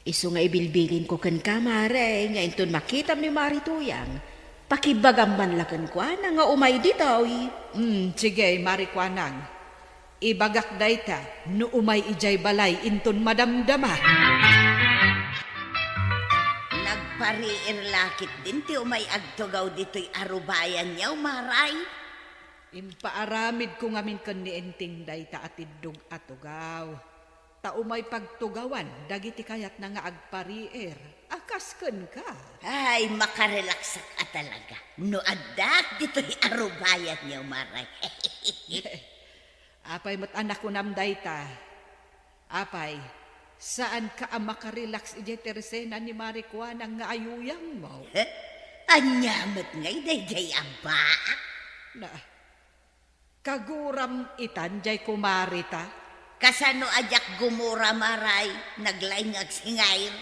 Isu nga ibilbilinko kenka, Mare, nga inton makitam ni Mari Tuyang, pakibagam man la kenkuana nga umay ditoy. Mm, sige, Mari Kuanang. Ibagak dayta no umay idiay balay inton madamdama. Nagpariir la ketdin ti umay agtugaw ditoy a rubayan, Mare. Impaaramidko ngamin ken ni Enteng dayta a tiddog a tugaw. Ta umay pagtugawan dagiti kayatna nga agpariir a kas kenka. Ay, makarelaksak a talaga no addak ditoy a rubayan, Mare. Apay met a nakunam dayta? Apay, saanka a makarelax idiay tersena ni Mari Kuanang nga ayuyangmo? Eh, ania met ngay daydiay a baak? Na, kaguram itan diay kumarita? Kasano a diak gumura, Mare, naglaing nga agsingayr?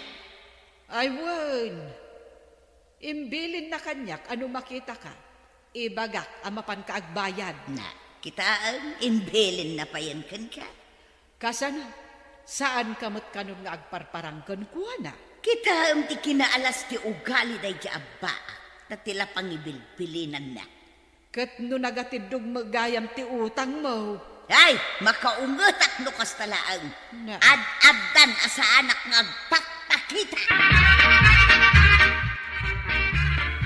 Ay wen, imbilinna kaniak a no makitaka, ibagak a mapanka agbayad. Na, kitaem, imbilinna payen kenka. Kasano? Saanka met kanon nga agparparang kenkuana? Kitaem ti kinaalas ti ugali daydiay a baak, ta ti la pangibilbilinanna. Ket no nagatiddog met gayam ti utangmo? Ay, makaungetak no kasta laeng. Na. Ad-addan a saanak nga agpakpakita.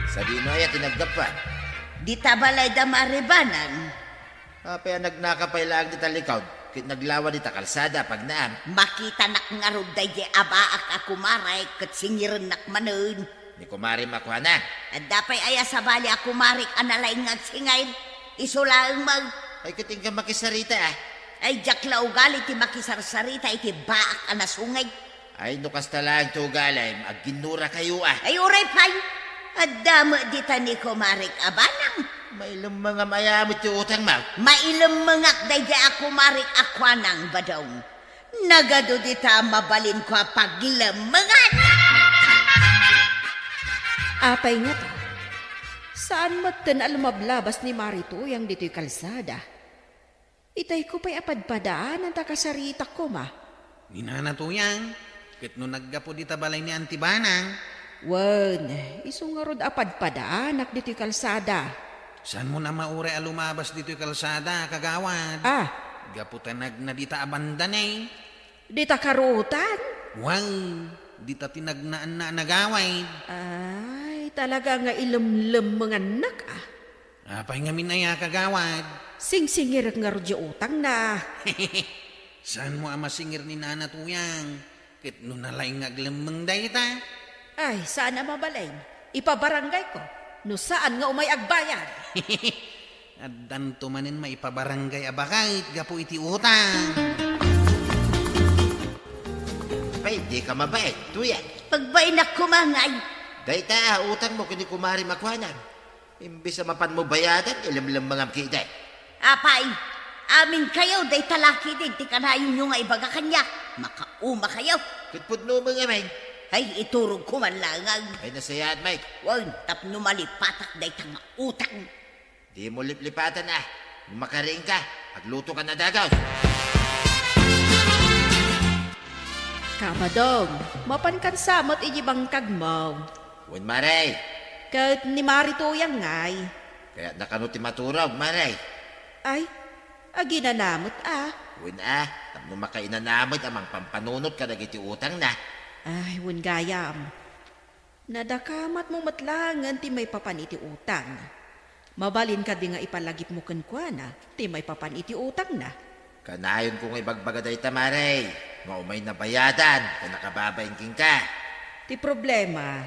Sadino aya ti naggapuan? Dita balay da Mari Banang. Apay a nagnaka pay laeng dita likod, ket naglawa dita kalsada a pagnaam? Makitanak ngarud daydiay a baak a kumarek, ket singirennak manen. Ni kumarem a kuana? Adda pay aya sabali a kumarek a nalaing nga agsingayr? Isu laeng met. Ay, ket inka makisarita, a? Ay, diak la ugali ti makisarsarita iti baak a nasunged. Ay, no kasta laeng ti ugalem, agginnurakayo, a. Ay, uray pay. Adda met dita ni kumarek a Banang. Mailemmengam aya met ti utangmo? Mailemmengak daydiay a kumarek a kuanang Badong. Nagadu dita a mabalinko a paglemmengan. Apay ngata? Saan metten a lumablabas ni Mari Tuyang ditoy kalsada. Itayko pay a padpadaanan ta kasaritak koma. Ni Nana Tuyang, ket no naggapu dita balay ni Auntie Banang? Wen, isu ngarud a padpadaanak ditoy kalsada. Saanmon a mauray a lumabas ditoy kalsada, kagawad? Ah. Gapu ta nagna dita a banda ne. Dita karutan? Wen, dita ti nagnaanna a nagawid. Ay, talaga nga ilemlemmengannak, ah. Apay ngamin aya, kagawad? Singsingirek ngarud diay utangna. Saanmo a masingir ni Nana Tuyang? Ket no nalaing nga aglemmeng dayta? Ay, saan a mabalin. Ipabarangayko. No saan nga umay agbayad. Addanto manen maipabarangay a baket gapu iti utang. Apay, dika mabain, Tuyang. Pagbainak koma ngay. Dayta, utangmo ken ni kumari makuanam. Imbes a mapanmo bayadan, ilemlemmengam ketdi. Apay, aminkayo dayta lakidi ti kanayonyo nga ibaga kaniak. Makaumakayo. Ket pudno met ngamin. Ay, iturogko man laeng. Ay, nasayaat, Mike. Wen, tapno malipatak dayta nga utang. Dimo liplipatan, a. No makariingka, aglutokan a dagus. Kabadong, mapankan sa met iti bangkagmo. Wen, Mare. Ket ni Mari Tuyang ngay? Kayatna kano ti maturog, Mare? Ay, aginana met, a. Wen, a, tapno makainana met a mangpampanunot kadagiti utangna. Ay, wen gayam. Nadakamatmo met laengen ti maipapan iti utang. Mabalin kadi nga ipalagipmo kenkuana ti maipapan iti utangna? Kanayonko nga ibagbaga dayta, Mare, nga umayna bayadan ta nakababain kenka. Ti problema,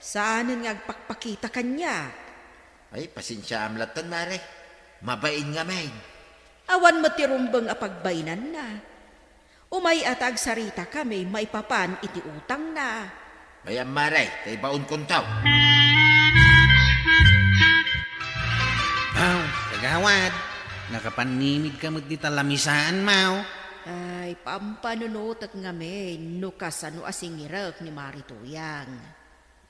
saanen nga agpakpakita kaniak. Ay, pasensiaam lattan, Mare. Mabain ngamin. Awan met ti rumbeng a pagbainanna. Umay a ta agsaritakami maipapan iti utangna. Ay, Mare, ta ibaonkonto. Aw, kagawad, nakapannimidka met dita lamisaanmo. Ay, pampanunotek ngamin no kasano a singirek ni Mari Tuyang.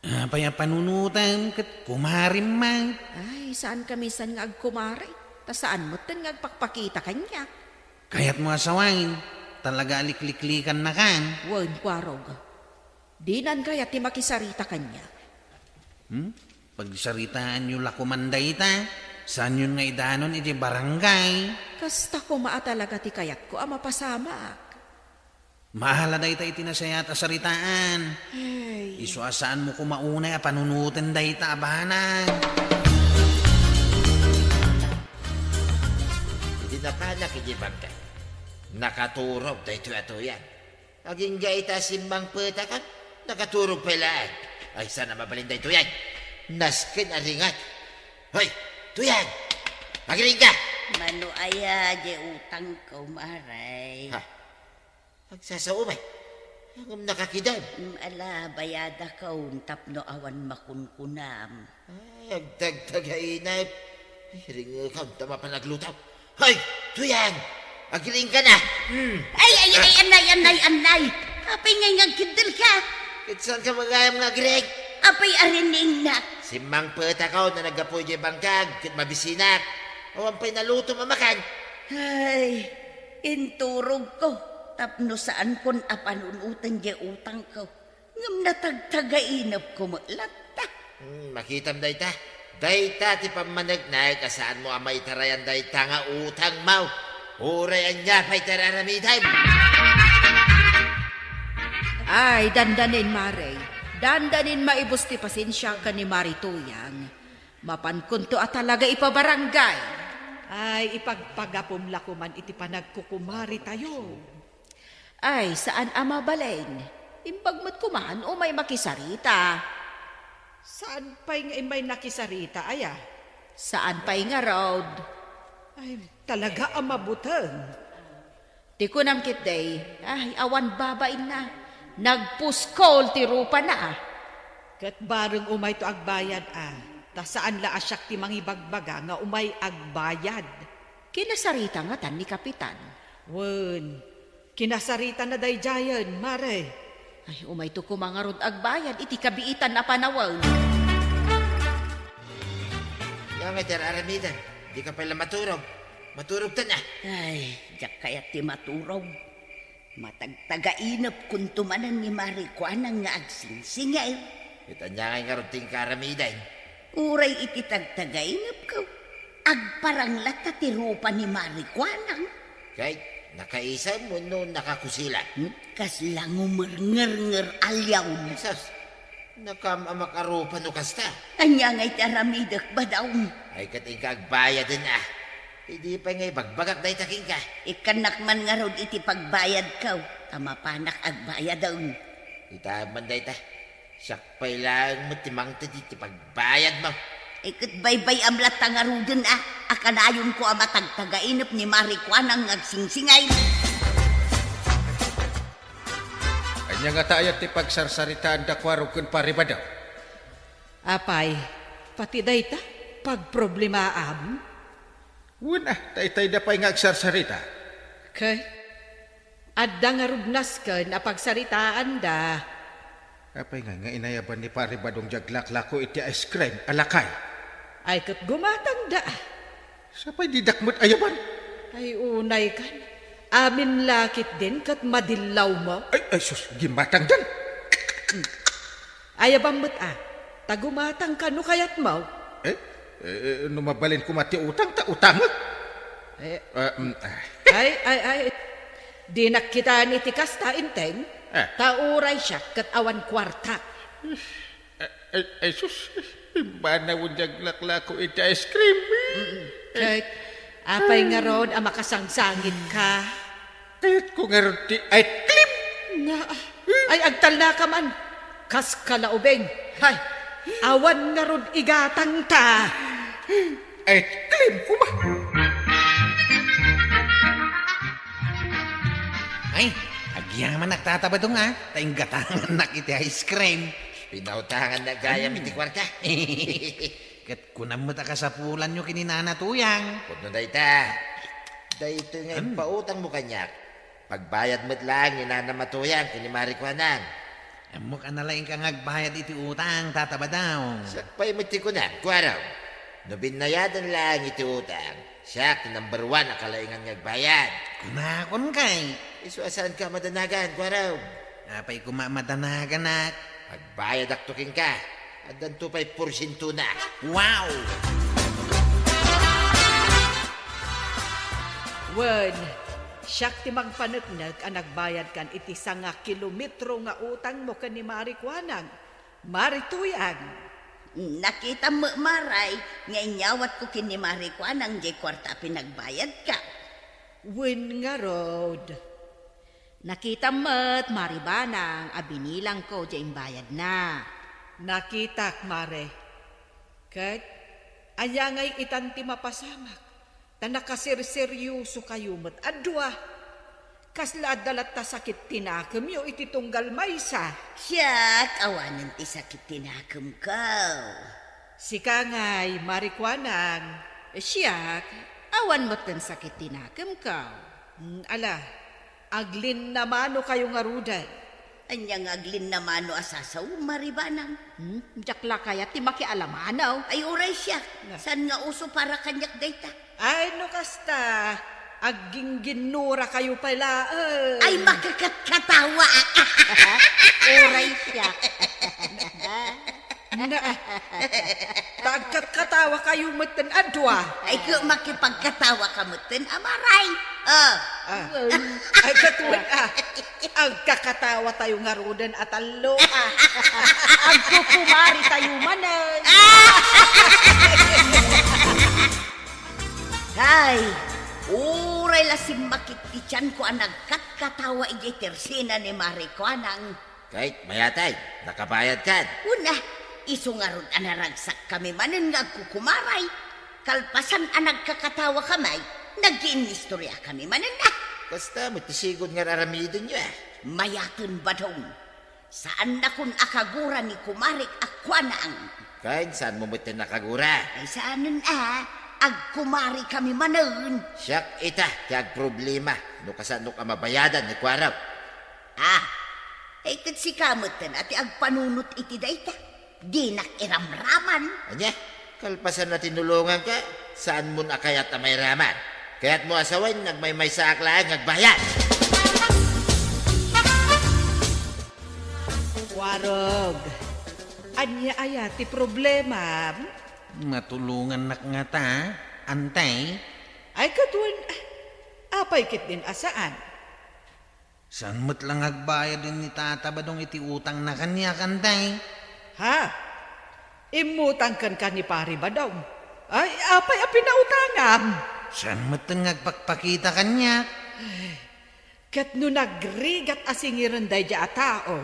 Apay a panunotem ket kumarim met? Ay, saan ka minsan nga agkumari, ta saan metten nga agpakpakita kaniak. Kayatmo a sawen, talaga a likliklikannakan. Wen, kuarog. Dinan kayat ti makisarita kaniak. Hmm? Pagsaritaanyo la koman dayta, saanyon nga idanon iti barangay. Kasta koma a talaga ti kayatko a mapasamak. Maala dayta iti nasayaat a saritaan. Ay. Isu a saanmo koma unay a panunoten dayta a banag. Iti napanak iti bangkag, nakaturog daytoy a Tuyang. Agingga ita a simmangpetakon, nakaturog pay laeng. Ay, saan a mabalin daytoy, ay. Nasken a ringat. Hoy, Tuyang! Agriingka! Mano aya, diay utangko, Mare? Ha? Agsasao, bay. Ngem nakakidem. Mm, ala, bayadakon tapno awan makunkunam. Ay, agtagtagainep. Ay, ringekam ta mapan agluto. Hoy, Tuyang! Agriingka na! Hmm. Ay, ay, ay, anay, anay, anay! Apay ngay nga agkiddel ka? Ket saan ka magayam nga agriing? Apay ariningna? Simmangpetakon a naggapu idiay bangkag, ket mabisinak. Awan pay nalutom a makan. Ay, inturogko tapno saankon a panunoten diay utangko. Ngem natagtagainepko met latta. Hmm, makitam dayta. Dayta ti pammaneknek a saanmo a maitarayan dayta nga utangmo. Uray ania pay ti ar-aramidem. Ay, dandanin, Mare. Dandanin maibus ti pasensiak ken ni Mari Tuyang. Mapankonto a talaga ipabarangay. Ay, ipagpagapum la koman iti panagkukumaritayo. Ay, saan a mabalin. Imbag met koman umay makisarita. Saan pay nga immay nakisarita, aya? Saan pay ngarud. Ay, talaga a mabuteng. Ti kunam ketdi, ay, awan babainna. Nagpuskol ti rupana. Ket bareng umayto agbayad, a, ta saan la a siak ti mangibagbaga nga umay agbayad. Kinasarita ngatan ni Kapitan. Wen, kinasaritana daydiayen, Mare. Ay, umayto koma ngarud agbayad iti kabiitan a panawen. Nga ti ar-aramidem, dika pay la maturog. Maturogtan a. Ay, diak kayat ti maturog. Matagtagainepkonto manen ni Mari Kuanang nga agsingsingir. Ket ania ngay ngarud ti inka aramiden? Uray iti tagtagainepko, agparang latta ti rupa ni Mari Kuanang. Ket nakaisem wenno nakakusilan? Hmm? Kasla ngumerngernger a liawm. Sus, nakaam-amak a rupa no kasta. Ania ngay ti aramidek, badaw? Ay, ket inka agbayaden a. Idi pay nga ibagbagak dayta kenka. Ikkannak man ngarud iti pagbayadko, ta mapanak agbayaden. Itaem man dayta. Siak pay laeng met ti mangted iti pagbayadmo. Ay, ket baybay-am latta ngaruden a, a kanayonko a matagtagainep ni Mari Kuanang nga agsingsingir. Ania ngata aya ti pagsarsaritaanda, Kuarog ken Pari Badaw? Apay, pati dayta, pagproblemaam? Wen a, ta itayda pay nga agsarsarita. Kay, adda ngarud nasken a pagsaritaanda. Apay nga, nga inayaban ni Pari Badong diay aglaklako iti ice cream a lakay? Ay, ket gumatangda. Sapay didak met ayaban? Ay, unay kan. Amin la ketdin ket madillawmo. Ay, ay, sus, gimmatangdan. Ayabam met a, ta gumatangka no kayatmo. Eh? Eh, eh, no mabalin koma ti utang, ta utangek. Eh. Ah, mm, ah. Ay, ay, ay. Dinak kitaen iti kasta, Enteng. Ah. Ta uray siak ket awan kuarta. Ay, ay, sus. Imbanawen diay aglaklako iti ice cream. Mm, ket apay ngarud a makasangsangitka? Kayatko ngarud ti ice cream. Na, ay, agtalnaka man. Kas kalaubing. Hay, awan ngarud igatangta. Ice cream koma. Ay, agyamanak, Tata Badong, a, ta inggatangannak iti ice cream. Pinautangannak gayam iti kuarta. Ket kunam met a kasapulanyo ken ni Nana Tuyang. Pudno dayta. Daytoy nga impautangmo kaniak. Pagbayad met laeng ni Nana Matuyang ken ni Mari Kuanang. Ammok a nalaingka nga agbayad iti utang, Tata Badong. Siak pay met ti kunam, Kuarog. No binnayadan laeng iti utang, siak ti number one a kalaingan nga agbayad. Kunakon kay. Isu a saanka madanagan, Kuarog. Apay koma madanaganak? Agbayadakto kenka. Addanto pay porsientona. Wow! Wen, siak ti mangpaneknek a nagbayadkan iti sanga kilometro nga utangmo ken ni Mari Kuanang, Mari Tuyang. Nakitam met, Maray, nga inyawatko ken ni Mari Kuanang diay kuarta a pinagbayadka. Wen ngarud. Nakitam met, Mari Banang, a binilangko diay imbayadna. Nakitak, Mare. Ket, ania ngay itan ti mapasamak? Ta nakaserseryosokayo met a dua. Kasla adda latta sakit ti nakemyo iti tunggal maysa? Siak, awanen ti sakit ti nakemko. Sika ngay, Mari Kuanang. Siak, awan metten sakit ti nakemko. Hmm, ala, aglinnamanokayo ngaruden. Ania nga aglinnamano a sasaom, Mari Banang? Hmm, diak la kayat ti makialamano. Ay, uray siak. Nga. Saan nga uso para kaniak dayta? Ay, no kasta, aggingginnorakayo pay laeng. Ay, makakatkatawa. Uray siak. Na, ta agkatkatawakayo metten a dua. Ay, ket makipagkatawaka metten a Maray. Ah. Ah. Ay, ket wen, ah. Agkakatawatayo ngaruden a tallo, ah. Agkukumaritayo manen. Hay, uray la simmakit ti tianko a nagkatkatawa idiay tersena ni Mari Kuanang. Ket mayat, nakabayadkan. Wen a, isu ngarud a naragsakkami manen nga agkukumaray. Kalpasan a nagkakatawakami, nagiinnistoriakami manen a. Kasta met ti sigud nga ar-aramidenyo a. Mayaten, Badong. Saannakon a kagura ni kumarik a Kuanang. Ken saanmo metten a kagura? Ay, saanen a, agkumarikami manen. Siak ita ti agproblema no kasaannok a mabayadan ni Kuarog. Ah, ay, ket sika metten a ti agpanunot iti dayta. Dinak iramraman. Ania? Kalpasan a tinulonganka, saanmon a kayat a mairaman. Kayatmo a sawen, nagmaymaysaak laeng nga agbayad. Warog, ania aya ti problemam? Matulongannak ngata, Antay? Ay, ket wen, apay ketdin a saan? Saan met la nga agbayad ni Tata Badong iti utangna kaniak, Antay? Ha? Immutang kenka ni Pari Badong? Ay, apay a pinautangam? Saan met nga agpakpakita kaniak? Ket no nagrigat a singiren daydiay a tao?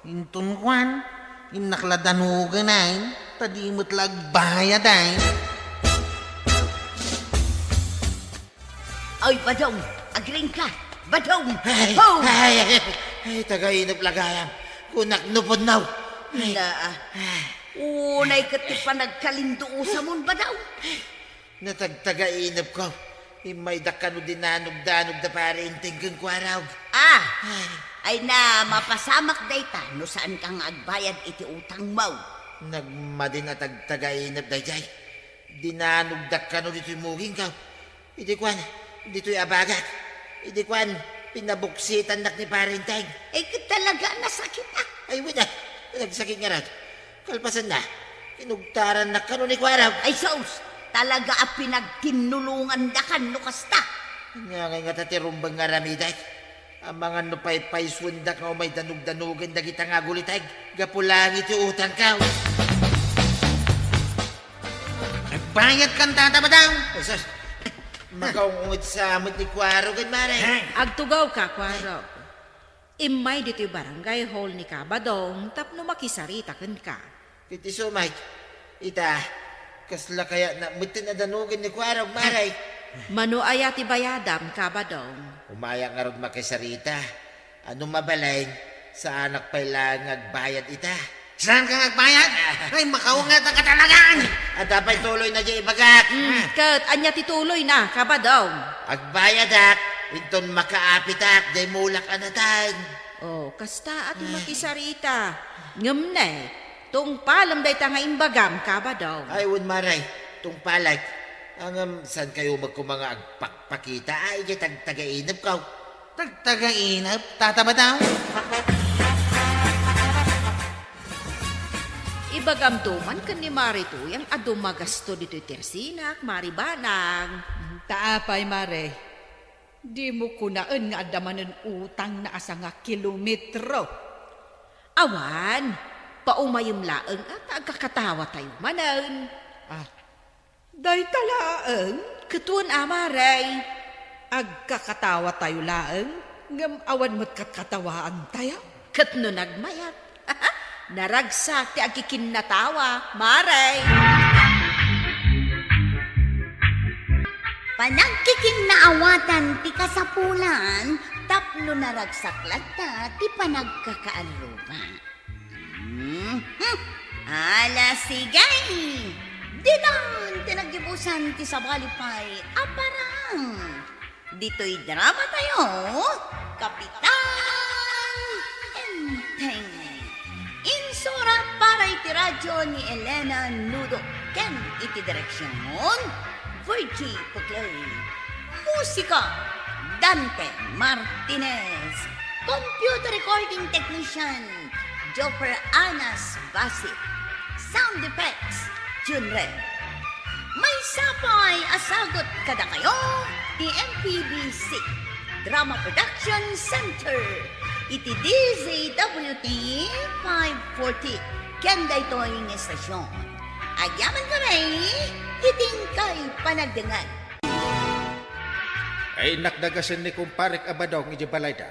Inton kuan, innak la danogen ay, ta di met la agbayad ay. Ay, Badong, agriingka. Badong! Ay, Ho! Ay, ay, ay, taga-inep la gayam. Kunak no pudno. Ay, Naa. Unay ket ti panagkalinduosamon, Badong. Natagtaga-inepko. Immaydak kano dinanogdanog da Pari Enteng ken Kuarog. Ah! Ay na, mapasamak dayta no saanka nga agbayad iti utangmo. Nagmadin a tagtaga-inep daydiay. Dinanogdak kano ditoy mugingko. Idi kuan, ditoy abagak. Idi kuan, pinabuksitannak ni Pari Enteng. Ay, ket talaga a nasakit, ah. Ay, wen, nagsakit ngarud. Kalpasanna, kinugtarannak kano ni Kuarog. Ay, sus! Talaga a pinagtinnulongandakan no kasta. Ania ngay ngata ti rumbeng nga aramidek? Amangan no paypaysuendak nga umay danogdanogen dagita nga aguliteg gapu laeng iti utangko. Agbayadkan, Tata Badong! Ay, sus! Makaung-unged sa met ni Kuarog, Mare. Agtugawka, Kuarog. Immay ditoy barangay hall ni Kabadong tapno makisarita kenka. Ket isu met, ita, kasla kayatna metten a danogen ni Kuarog, Mare. Mano aya ti bayadam, Kabadong? Umayak ngarud makisarita. Ano mabalin, saanak pay laeng nga agbayad ita. Saanka nga agbayad? Ay, makaunget a katalagan! Adda pay tuloyna diay ibagak. Hmm, ket ania ti tuloyna, Kabadong? Agbayadak, inton makaapitak, diay mulak a nateng. Oh, kasta a ti makisarita. Ngem ne, tungpalem dayta nga imbagam, Kabadong. Ay, wen, Mare, tungpalek. Ngem, saankayo met koma nga agpakpakita, ay, diay tagtagainepko. Tagtagainep, Tata Badong? Ibagam to man ken ni Mare Tuyang a dumagasto ditoy tersinak, Mare Banang. Ta apay, Mare? Dimo kunaen nga adda manen utangna a sanga kilometro. Awan, paumayem laeng a ta agkakatawatayo manen. Ah, dayta laeng? Ket wen a, Mare. Agkakatawatayo laeng, ngem awan met katkatawaantayo. Ket no nagmayat, naragsak ti agkikinnatawa, Mare. Panagkikinnaawatan ti kasapulan tapno naragsak latta ti panagkakaalluba. Hmm? Ala, sige! Ditan ti naggibusan ti sabali pay a parang. Ditoy drama tayo, Kapitan Enteng. Insurat para iti radyo ni Elena Nudo ken iti direksion, Virgie Puclay. Musika, Dante Martinez. Computer recording technician, Joffer Anas Basit. Sound effects, Junren. Maysa pay a sagut kadakayo ti M P B C Drama Production Center iti D Z W T five forty ken daytoy nga estasion. Agyaman kami iti inkay panagdengngeg. Ay, innak dagasen ni kumparek a Badong idiay balayda.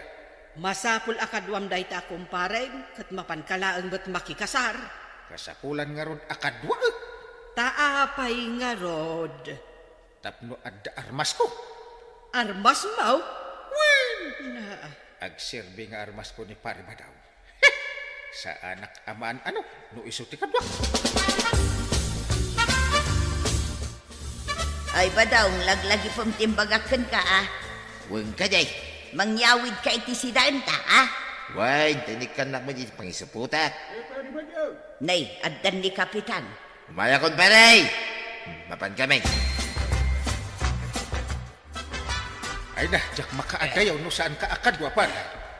Masapul a kaduam dayta a kumparem ket mapanka laeng met makikasar. Kasapulan ngarud a kaduaek. Ta apay ngarud? Tapno adda armasko. Armasmo? Wen! Naa. Agserbi nga armasko ni Pare Badong. Saanak a maan-ano no isu ti kaduak. Ay, Badong, laglagipem ti imbagak kenka, a. Wen kadi, mangyawidka iti sidaenta, a? Wen, ta inikkannak met iti pangisaputak. Nay, addan ni Kapitan. Umayakon, pare! Hmm, mapan kami. Ay na, diak makaadayaw no saan ka a kadua, pare.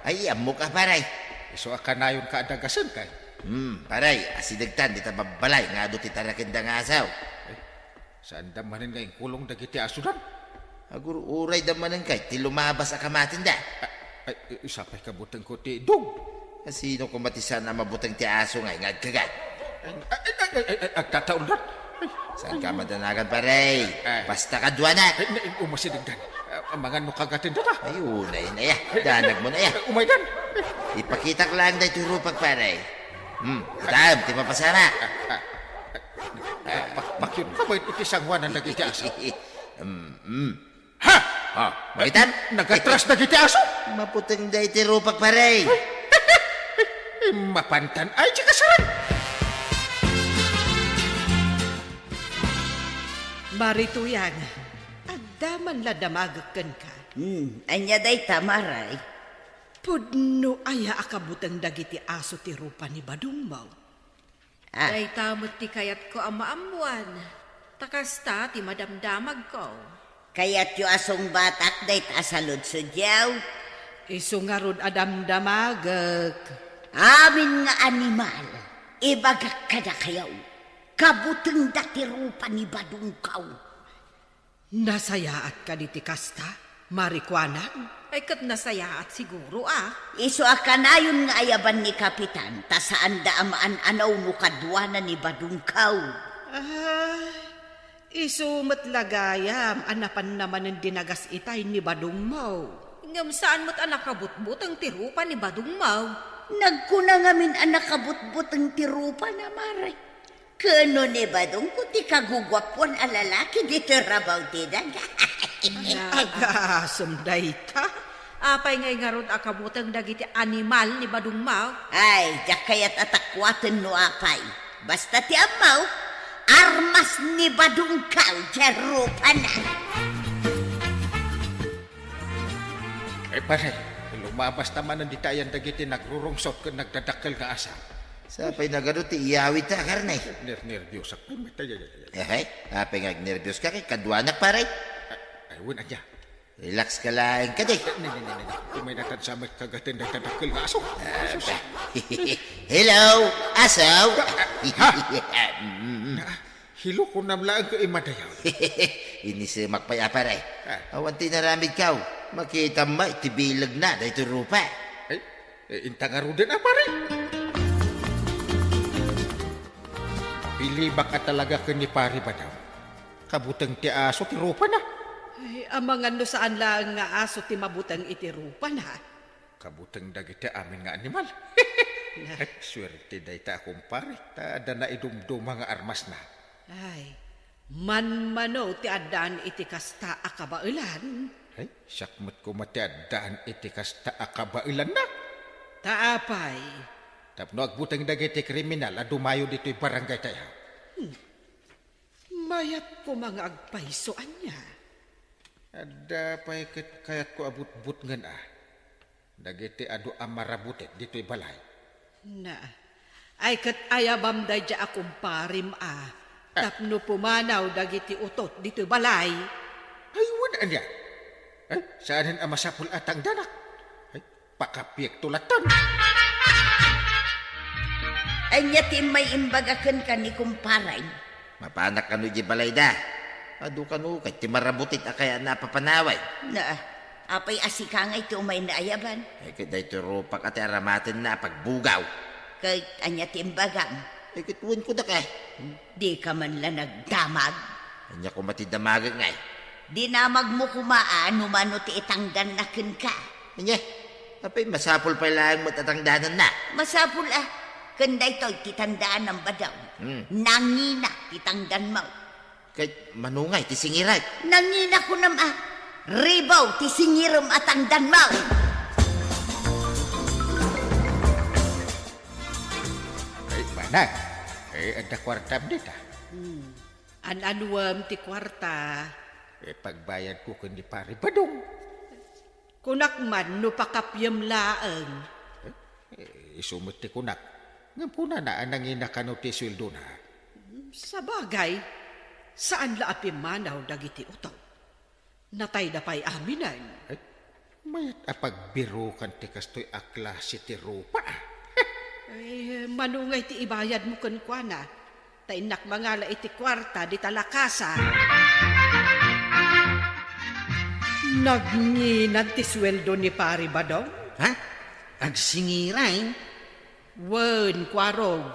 Ay, ammok a, pare. Isu a kanayon ka a dagasen kay. Hmm, pare, asidegtan dita babbalay nga adu ti tarakenda nga asaw. Ay, saanda manen nga inkulong dagiti asodan? Agur-urayda manen kay ti lumabas a kamatenda. Ay, ay, sapay kabutengko ti dog. Asino koma ti saan a mabuteng ti aso ngay nga agkagat? Ay, ay, ay, ay, ay, agtatauldan. Ay. Saan ka madanagan, pare? Ah. Basta kaduanak. Ay, na, umasidegdan. Ah, amangan no kagaten data. Ay, unay na ya. Danag mo na ya. Ay, umaydan. Ipakitak lang daytoy rupak, pare. Hmm, itam, ti mapasama. Ah, ah, ah, pak-, pakyon ka ba iti sanguanan dagiti aso? Hmm, hmm. Ha! Ha! Mabitan? Nagatras dagiti aso! Maputeng daytoy rupak, pare. Mapantan ay ti kasarag! Mari Tuyang, adda man la damagek kenka. Hmm, ania dayta, Mari? Pudno aya a kabuteng dagiti aso ti rupa ni Badong Maw? Ah. Dayta met ti kayatko a maammuan, ta kasta ti madamdamagko. Kayatyo a sungbatak dayta a saludsodyo? Isu ngarud a damdamagek. Amin nga animal, ibagak kadakayo, kabutengda ti rupa ni Badong Maw. Nasayaat kadi ti kasta, Mari Kuanang? Ay, ket nasayaat siguro, a. Isu a kanayon nga ayaban ni Kapitan, ta saanda a maan-anaw no kaduana ni Badong Maw. Ay, isu met la gayam a napanna manen dinagas itay ni Badong Maw. Ngem saan met a nakabutbuteng ti rupa ni Badong Maw. Nagkuna ngamin a nakabutbuteng ti rupana, Mari. Ken no ni Badong Maw ti kaguguapuan a lalaki ditoy rabaw ti daga. Agasem dayta. Apay ngay ngarud a kabuteng dagiti animal ni Badong Maw? Ay, diak kayat a takuaten no apay. Basta ti ammo, armas ni Badong Maw diay rupana. Ay, pare, lumabas ta manen dita ayan dagiti nagrurungsot ken nagdadakkel nga asaw. Sapay nagadu ti iyawidta a karne. Ner-, nerbios ak. Ay, ay, ay, ay, ay. Ehe, apay nga agnerbios ka ket kaduanak, pare? Ay, ay, wen, ania? Relax ka laeng kadi. Ni, ni, ni, ni, ni. Umay natan sa met kagaten dayta dakkel nga aso. Ah, Jesus. Hello, aso. Ha? Mm. Na, Hilo, kunam laeng ket imadayaw. Inisemak pay a, pare. Ah. Awan ti inaramidko. Makitam met ti bilegna daytoy rupa. Ay, eh, inta ngaruden a, pare. Pilibak a talaga ken ni Pare Badong. Kabuteng ti aso ti rupana. Ay, amangan no saan laeng nga aso ti mabuteng iti rupana. Kabuteng dagiti amin nga animal. Suerte dayta a kumpare, ta adda naidumduma nga armasna. Ay, manmano ti addaan iti kasta a kabaelan? Ay, siak met koma ti addaan iti kasta a kabaelanna. Ta apay? Tapno agbuteng dagiti kriminal a dumayo ditoy barangay tayo. Hmm. Mayat koma nga agpayso, ania? Adda pay ket kayatko a butbutngen a. Dagiti adu a marabutit ditoy balay. Na, ay ket ayabam daydiay a kumparem a, ah, tapno pumanaw dagiti utot ditoy balay. Ay, wen ania? Ay, saanen a masapul a tangdanak. Ay, pakapiekto latta. Ania ti immay imbaga kenka ni kumparem? Mapanak kano idiay balayda? Adu kano ket ti marabutit a kayatna a papanawen? Na, apay a sika ngay ti umayna ayaban? Ay, ket daytoy rupak a ti aramatenna a pagbugaw. Ket ania ti imbagam? Ay, ket wen kunak, eh. Dika man la nagdamag? Ania koma ti damagek ngay? Dinamagmo koma a no mano ti itangdanna kenka. Ania? Apay, masapul pay laeng met a tangdananna. Masapul a. Ken daytoy ti tandaanam, Badong. Hmm. Nangina ti tangdanmo. Ket mano ngay ti singirek? Nangina kunam a, ribaw ti singirem a tangdanmo. Ay, manang, eh, adda kuartam dita. Hmm. An-anuem ti kuarta? Eh, pagbayadko ken ni Pare Badong. Kunak man no pakapiem laeng. Eh, isu met ti kunak. Ngem kunana a nangina kano ti sueldona. Sabagay, saan la a pimmanaw dagiti utod. Natayda pay aminen. Ay, mayat a pagbirukan ti kastoy a klase ti rupa. Ay, mano ngay ti ibayadmo kenkuana, ta innak mangala iti kuarta dita lakasa. Nagnginan ti sueldo ni Pari Badong? Ha? Agsingiray? Wen, Kuarog.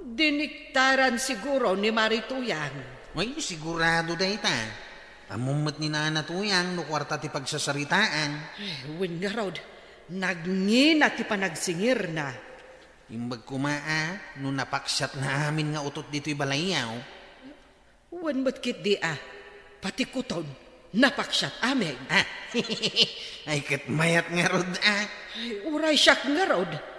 Diniktaran siguro ni Mari Tuyang. Ay, sigurado dayta. Ammom met ni Nana Tuyang no kuarta ti pagsasaritaan. Eh, wen ngarud, nagngina ti panagsingirna. Imbag koma a, no napaksiatna amin nga utod ditoy balayyo. Wen met ketdi a, pati kuton, napaksiat amin. Ah, ay, ket mayat ngarud a. Ay, uray siak ngarud.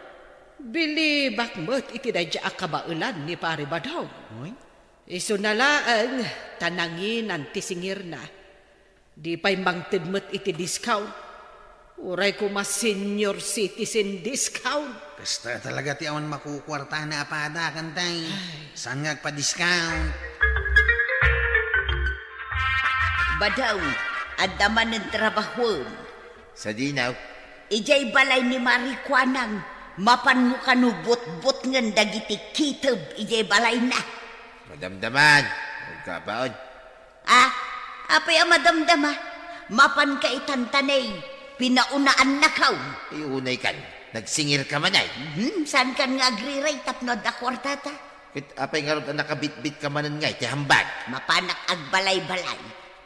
Bilibak met iti daydiay a kabaelan ni Pari Badong. Oy? Isuna laeng ta nanginan ti singirna. Di pay mangted met iti discount. Uray koma senior citizen discount. Kasta talaga ti awan makukuartana a pada, kantay. Ay. Saan nga agpa-discount? Badong, adda manen trabahuem. Sadino? Idiay balay ni Mari Kuanang, mapanmo kano butbutngen dagiti kiteb idiay balayna. Madamdaman, agkabaon. Ah, apay a madamdama? Mapanka itan ta nay, pinaunaan na kaw. Ay, unay kan, nagsingir ka man ay. Hmm, saan kan nga agriray tapno adda kuartata? Ket apay ngarud a nakabitbit ka manen nga iti hambag? Mapanak agbalay-balay.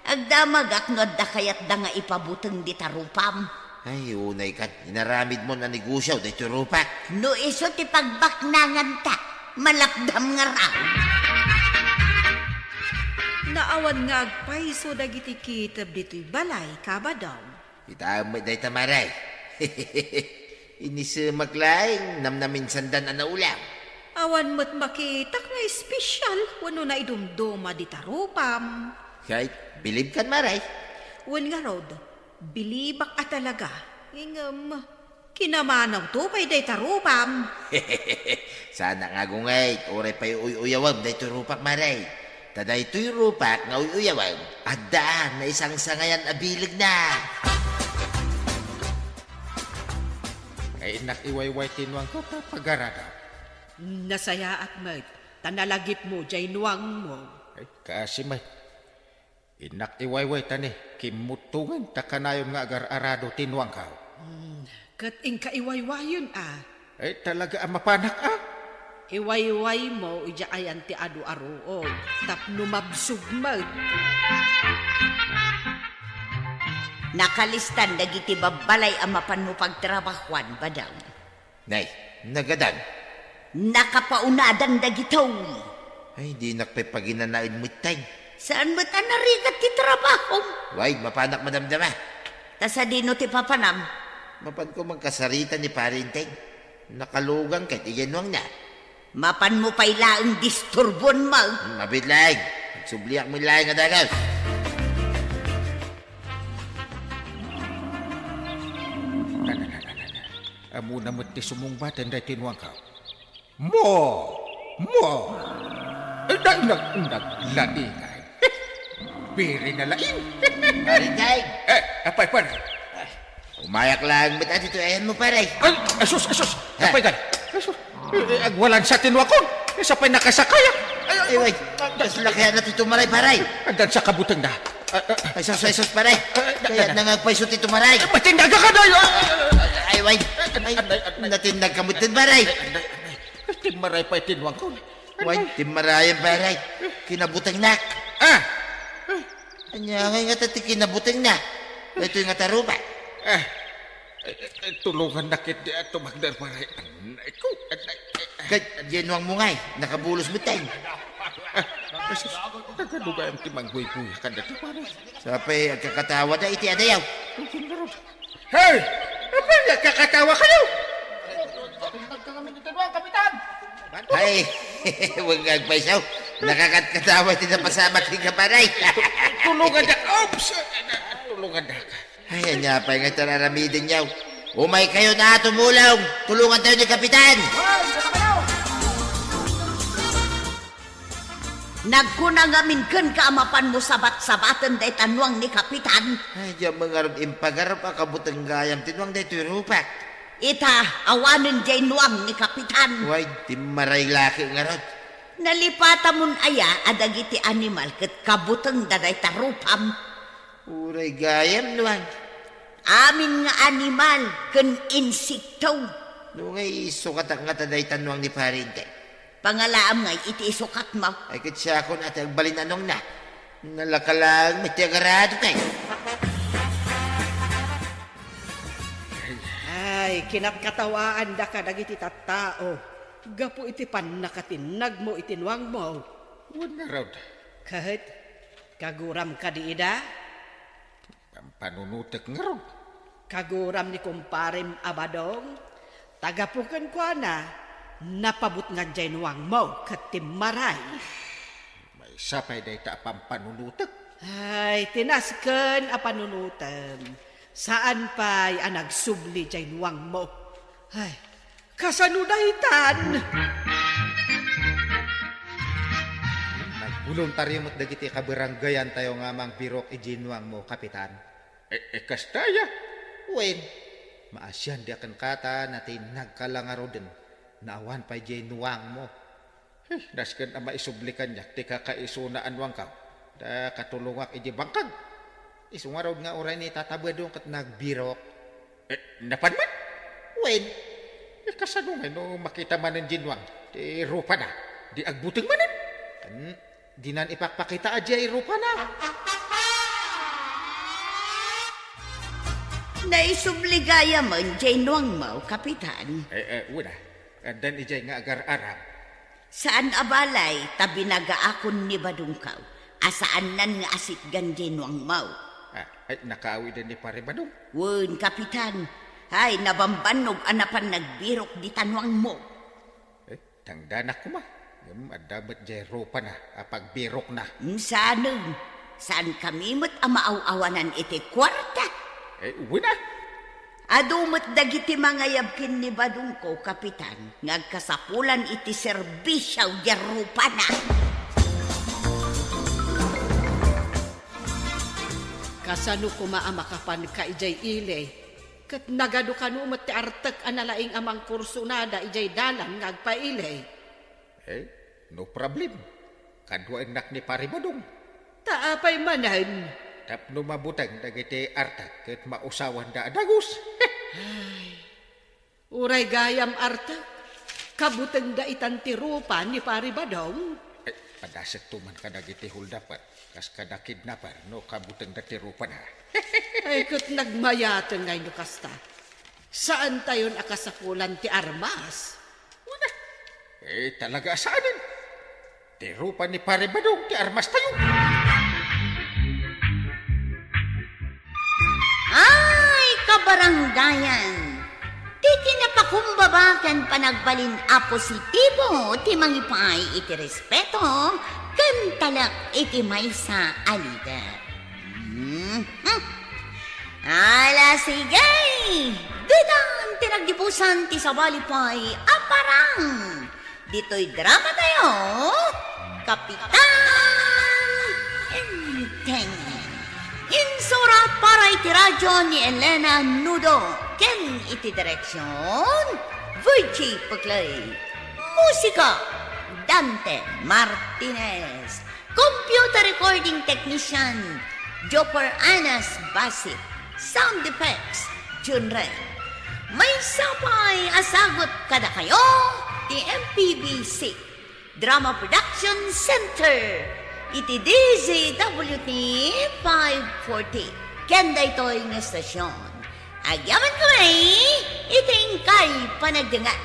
Agdamagak no adda kayatda nga ipabuteng dita rupam. Ay, unay kan, inaramidmon a negosio daytoy rupak. No isu ti pagbaknanganta, malapdam nga raw. Naawan nga agpayso dagiti kiteb ditoy balay, Kabadong. Kitaem met dayta, Mare. Inisemak laeng, namnaminsandan a naulaw. Awan met makitak nga espesyal wenno naidumduma dita rupam. Kay, bilib kan, Mare. Wen ngarud, bilibak a talaga. Ngem, kinamanawto pay dayta rupam. Saanak nga agungay, uray pay uy-uyawem daytoy rupak, Mare. Ta daytoy rupak nga uy-uyawem, adda naisangsangayan a bilegna. Ay, innak iwayway ti nuangko ta pagaradam. Nasayaat met, ta nalagipmo diay nuangmo. Ay, kaasi met. Innak iwayway ta ni, kimmuttongen ta kanayon nga agar-arado ti nuangko. Hmm, ket inka iwaywayen a. Ay, talaga a mapanak a. Iwaywaymo idiay ayan ti adu a ruog, tapno mabsog met. Nakalistan dagiti babbalay a mapanmo pagtrabahuan, Badong. Nay, nagadan. Nakapaunadan dagitoy. Ay, dinak pay paginanaen metten. Saan met a narigat ti trabahom? Way, mapanak madamdama. Ta sadino ti papanam? Mapanko mangkasarita ni Pari Enteng. Nakalugang ket igennuangna. Mapanmo pay laeng disturbuenmo. Hmm, mabiit laeng. Agsubliak met laeng a dagus. Na, na, na, na, na, na. Ammona met ti sumungbaten daytoy nuangko. Mo! Mo! Nag-, nag-, nagladingay. Biri na laing. Pare Jay! Eh, apay, pare? Ay, umayak lang met ditoy ayanmo, pare. Ay, asus, asus! Ha? Apay, kan? Asus! Eh, eh, agwalansa ti nuangko. Eh, sapay nakasakay, ah. Ay, ay, Ay, way, ay, kas laki na ti tumaray, pare. Andan sa kabuteng na. Ah, ah, Ay, sus, ay, sus, pare. Kaya na nga agpayso ti tumaray. Ay, matindaga ka, day. Ay, way. Ay, natindag ka met, pare. Ay, ay, ay. Timmaray pay ti nuangko. Way, timmarayan, pare. Kinabutengnak. Ah! Ania ngay nga ti kinabutengna? Daytoy nga taruba. Ah. Eh, eh, eh, tulongannak iti a tumagder, pare. Anay ko, anay, eh, eh. Ket, diay nuangmo ngay, nakabulos metten. Ah, Jesus, nagano gayam ti mangguyguya kadata, pare? Sapay, agkakatawada iti adayaw. Hey! Apay, agkakatawa kayo? Ay, huwag nga agpayso. Nakakatkatawa ti napasamak ni kaparay. Tulungan na, oops! Tulungan na. Ay, ania pay nga iti aramiden yaw? Umay kayo na tumulong! Tulungan tayo ni Kapitan! Nagkuna ngamin kenka a mapanmo sabat-sabaten dayta nuang ni Kapitan. Ay, diak met ngarud impagarup a kabuteng gayam ti nuang daytoy rupak. Ita, awanen jay nuang ni Kapitan. Way, timmaray laki ngarud. Nalipatamon aya a dagiti animal ket kabutengda dayta rupam? Uray gayam, nuang. Amin nga animal ken insekto. No ngay, isukatak ngata dayta nuang ni Pari Inday. Pangalaam ngay iti isukatmo. Ay, ket siakon a ti agbalin a nuangna. Nalaka laeng met ti agaradok, ay. Ay, kinatkatawaandaka dagiti tattao gapu iti pannakatinnagmo iti nuangmo. Wen ngarud. Ket kaguram kadi ida? Pampanunotek ngarud. Kaguram ni kumparem a Badong, ta gapu kenkuana, napabutngan jay nuangmo ket timmaray. Maysa pay dayta a pampanunotek. Ay, ti nasken a panunotem. Saan pay a nagsubli jay nuangmo. Ay, kasano daytan? Nagboluntario met dagiti kabaranggayantayo nga mangbirok idiay nuangmo, Kapitan. E, e, kasta aya? Wen, maasiandiak kenka ta natinnagka la ngaruden, no awan pay diay nuangmo. Eh, nasken a maisubli kaniak ti kakaisuna a nuangko, ta katulongak idiay bangkag. Isu ngarud nga uray ni Tata Badong ket nagbirok. Eh, napan man? Wen. Eh, kasano ngay no makita manen diay nuang ti rupana? Di agbuteng manen? Kan, dinan ipakpakita a diay rupana. Naisubli gayamen diay nuangmo, Kapitan. Eh, eh, wen a. Addan idiay nga agar-aram. Saan a balay ta binagaakon ni Badongko a saannan nga asitgan diay nuangmo. Ah, ay, nakaawiden ni Pare Badong. Wen, Kapitan. Ay, nabambannog a napan nagbirok dita nuangmo. Eh, tangdanak koma. Ngem adda met diay rupana a pagbirokna. Mm, saanen. Saankami met a maaw-awanan iti kuarta. Eh, wen a. Adu met dagiti mangayab ken ni Badongko, Kapitan, nga agkasapulan iti serbisio diay rupana. Kasano koma a makapanka idiay ili, ket nagadu kano met ti artek a nalaing a mangkursunada idiay dalan nga agpaili? Eh, no problem. Kaduaennak ni Pare Badong. Ta apay manen? Tapno mabuteng dagiti artek ket mausawanda a dagus. Ay, uray gayam artek, kabutengda itan ti rupa ni Pare Badong. Ay, padasekto man kadagiti holdaper, kas kada kidnapper no kabutengda ti rupana. Ay, ket nagmayat ngay no kasta. Saantayon a kasapulan ti armas. Wen a. Eh, talaga a saanen. Ti rupa ni Pare Badong ti armastayo. Ay, kabaranggayan! Ti kinapakumbaba ken panagbalin a positibo ti mangipaay iti respeto ken talek iti maysa a lider. Mhm. Ala, sige! Ditan ti nagdibusan ti sabali pay a parang. Ditoy dramatayo, Kapitan Enteng. Insurat para iti radyo ni Elena Nudo ken iti direksyon, Virgie Puclay. Musika, Dante Martinez. Computer recording technician, Joper Anas Basit. Sound effects, Jun Ray. Maysa pay a sagut kadakayo ti M P B C Drama Production Center iti D Z W T five forty. Ken daytoy nga estasyon, agyamankami iti inkay panagdengngeg.